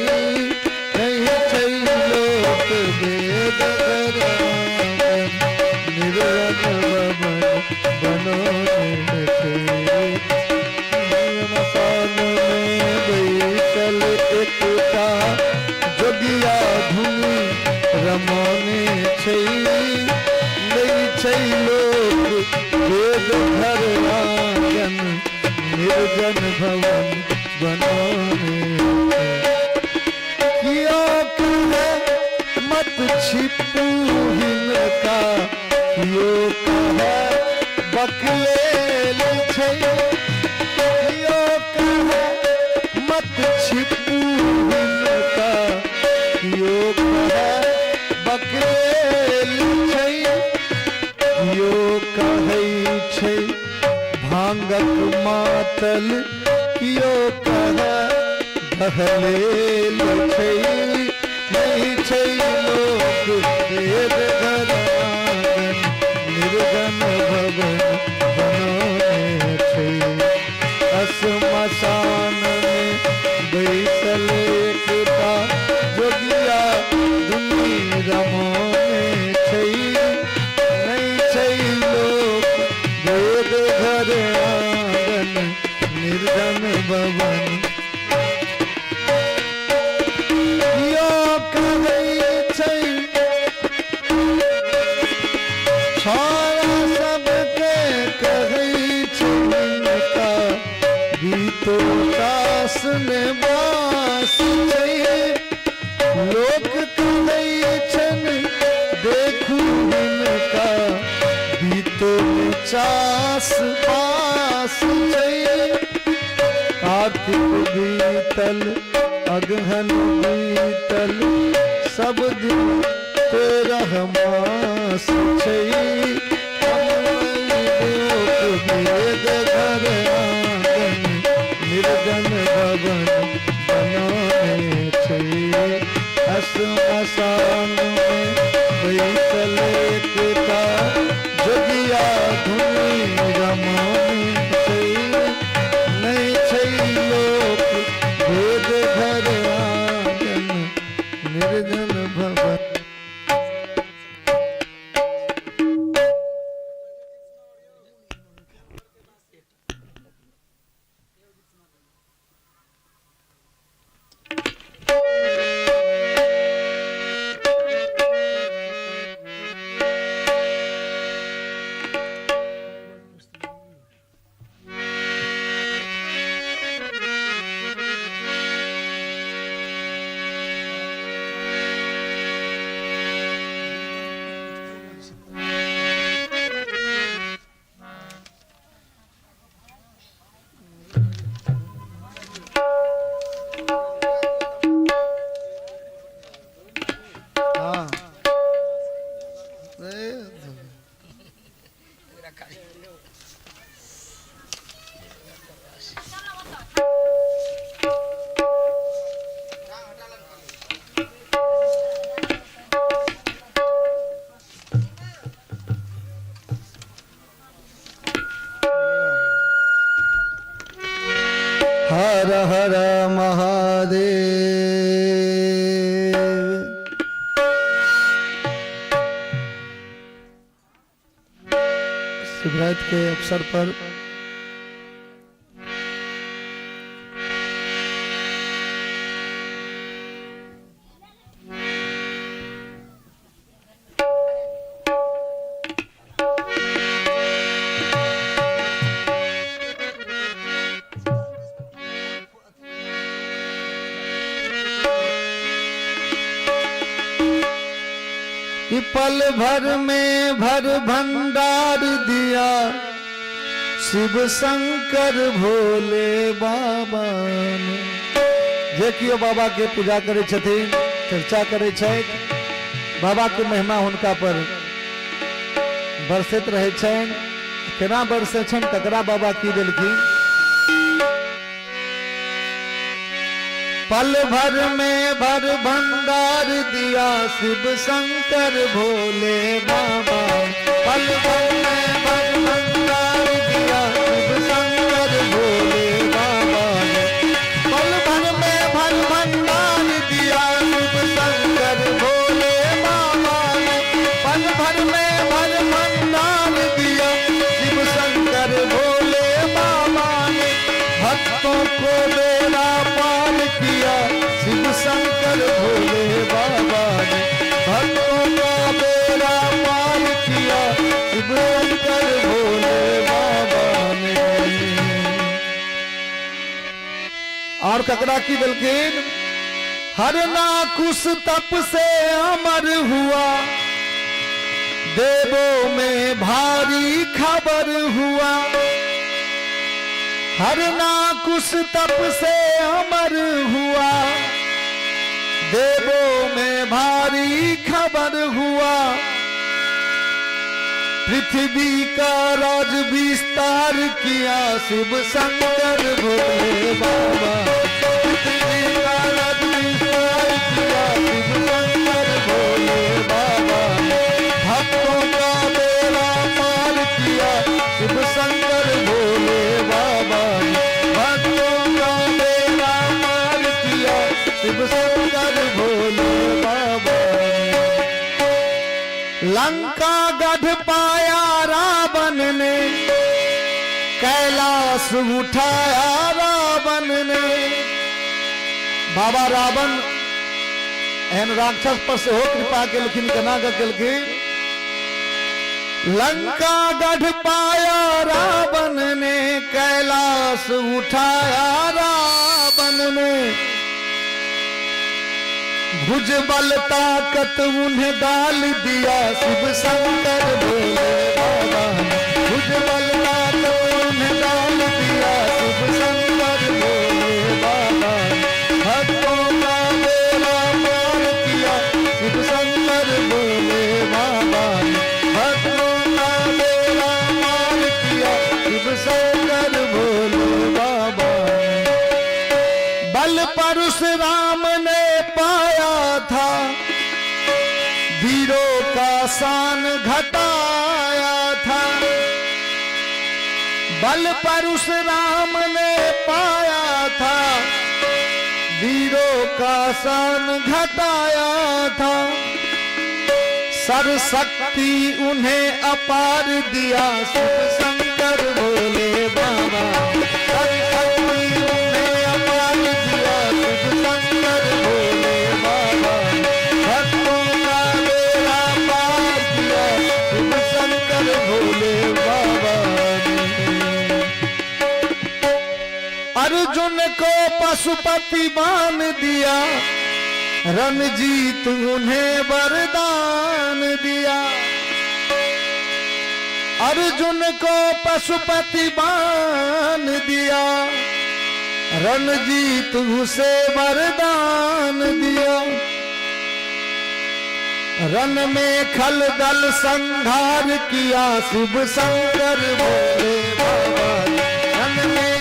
नहीं छै लोक वेद घर आंगन, निर्जन भवन बनौने छै। श्मशान में बैसल एकटा जोगिया धुनी रमौने छै। नहीं छै लोक वेद घर आंगन, निर्जन भवन बनौने छै। कियो कहे मत छिपू हिनका, कियो कहे बकलेल छै। कियो कहे मत छिपू हिनका, कियो कहे बकलेल छै। कियो कहै छै भांगक मातल, कियो कहे ढहलेल छै। नहीं छै लोक वेद घर आंगन, निर्जन भवन बनौने छै। श्मशान में बैसल एकटा जोगिया धुनी रमौने छै। नहीं छै लोक वेद घर आंगन, निर्जन भवन। कियो कहै छै छाया। चास पास छै। कार्तिक बीतल अगहन बीतल सब दिन 13 मास छै। वेद घर आंगन निर्जन भवन बनाने छै। श्मशान में बैसल एकटा जोगिया धुनी रमाने छै। नहि छै लोक भेद घर आंगन निर्जन भवन। हाँ। हर हर महादेव। शिवरात्रि के अवसर पर कि पल भर में भर भंडार दिया शिव शंकर भोले बाबा ने। जे कियो बाबा के पूजा करै छथिन, चर्चा करै छथि, बाबा के महिमा हुनका पर बरसैत रहै छनि। केना बरसै छनि तकरा बाबा की देलखिन। पल भर में भर भंडार दिया शिव शंकर भोले बाबा। पल भर में भर भंडार दिया शिव शंकर भोले बाबा। पल भर में भर भंडार दिया शिव शंकर भोले बाबा। पल भर में भर भंडार दिया शिव शंकर भोले बाबा ने। भक्तों को बेड़ा पार किया शिव शंकर भोले बाबा ने। भक्तों का बेड़ा पार किया शिव शंकर भोले बाबा ने। और ककरा की देलखिन। हर नाकुश तप से अमर हुआ, देवों में भारी खबर हुआ। हर नाकुश तप से अमर हुआ, देवों में भारी खबर हुआ। पृथ्वी का राज विस्तार किया शिव शंकर भोले बाबा। पृथ्वी का राज विस्तार किया शिव शंकर भोले बाबा। भक्तों का बेड़ा पार किया शिव शंकर भोले बाबा। भक्तों का बेड़ा पार किया शिव शंकर भोले बाबा। लंका गढ़ पाया रावण ने, कैलाश उठाया रावण ने। बाबा रावण एहन राक्षस पर सेहो कृपा केलखिन। केना के केलखिन। लंका गढ़ पाया रावण ने, कैलाश उठाया रावण ने। भुज बल ताकत उन्हें डाल दिया शिव शंकर भोले बाबा। भुज भुज बल का तो उन्हें डाल दिया शिव शंकर भोले बाबा। भक्तों का बेड़ा पार किया शिव शंकर भोले बाबा। भक्तों का बेड़ा पार किया शिव शंकर भोले बाबा। बल परशुराम ने पाया था, वीरों का शान घटाया था। बल परशुराम ने पाया था, वीरों का शान घटाया था। सरशक्ति उन्हें अपार दिया शिव शंकर भोले बाबा। सरशक्ति उन्हें अपार दिया शिव शंकर भोले बाबा। भक्तों का बेड़ा पार किया शिव शंकर भोले बाबा। अर्जुन को पशुपति बान दिया, रणजीत उन्हें वरदान दिया। अर्जुन को पशुपति बान दिया, रणजीत उसे वरदान दिया। रण में खल दल संहार किया शिव शंकर भोले बाबा। रण में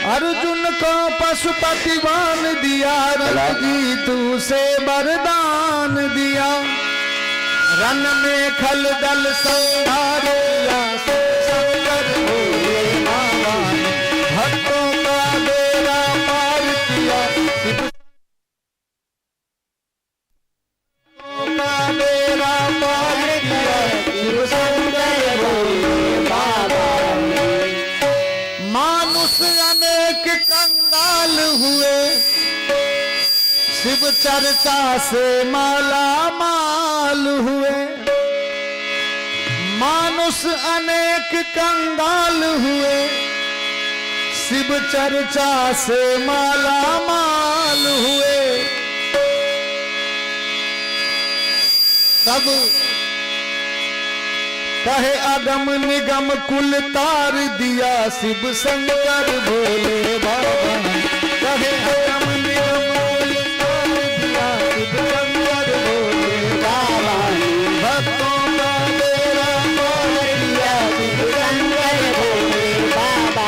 अर्जुन को पशुपति बान दिया, रणजीत उसे वरदान दिया। रण में खल दल संहार किया शिव शंकर भोले बाबा। भक्तों का बेड़ा पार किया शिव का बेड़ा पार किया शिव शंकर भोले बाबा। मानुष अनेक कंगाल हुए, शिव चर्चा से माला माल हुए। मानुष अनेक कंगाल हुए, शिव चर्चा से माला माल हुए। तब कहे अगम निगम कुल तार दिया शिव शंकर भोले बाबा। कहे अगम निगम कुल तार दिया शिव शंकर भोले बाबा। भक्तों का बेड़ा पार किया शिव शंकर भोले बाबा।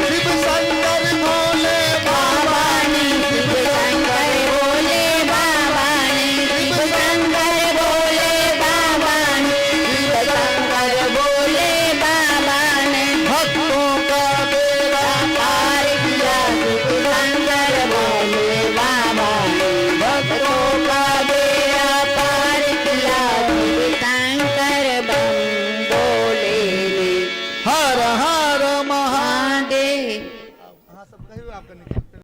शिव शंकर भोले बाबा। शिव शंकर भोले बाबा। शिव शंकर भोले बाबा। शिव शंकर भोले बाबा ने भक्तों का बेड़ा पार किया शिव शंकर भोले बाबा। भक्तों का बेड़ा पार किया शिव शंकर बम भोले ने। हर हर महा महादेव। हाँ सब कहियो आपका।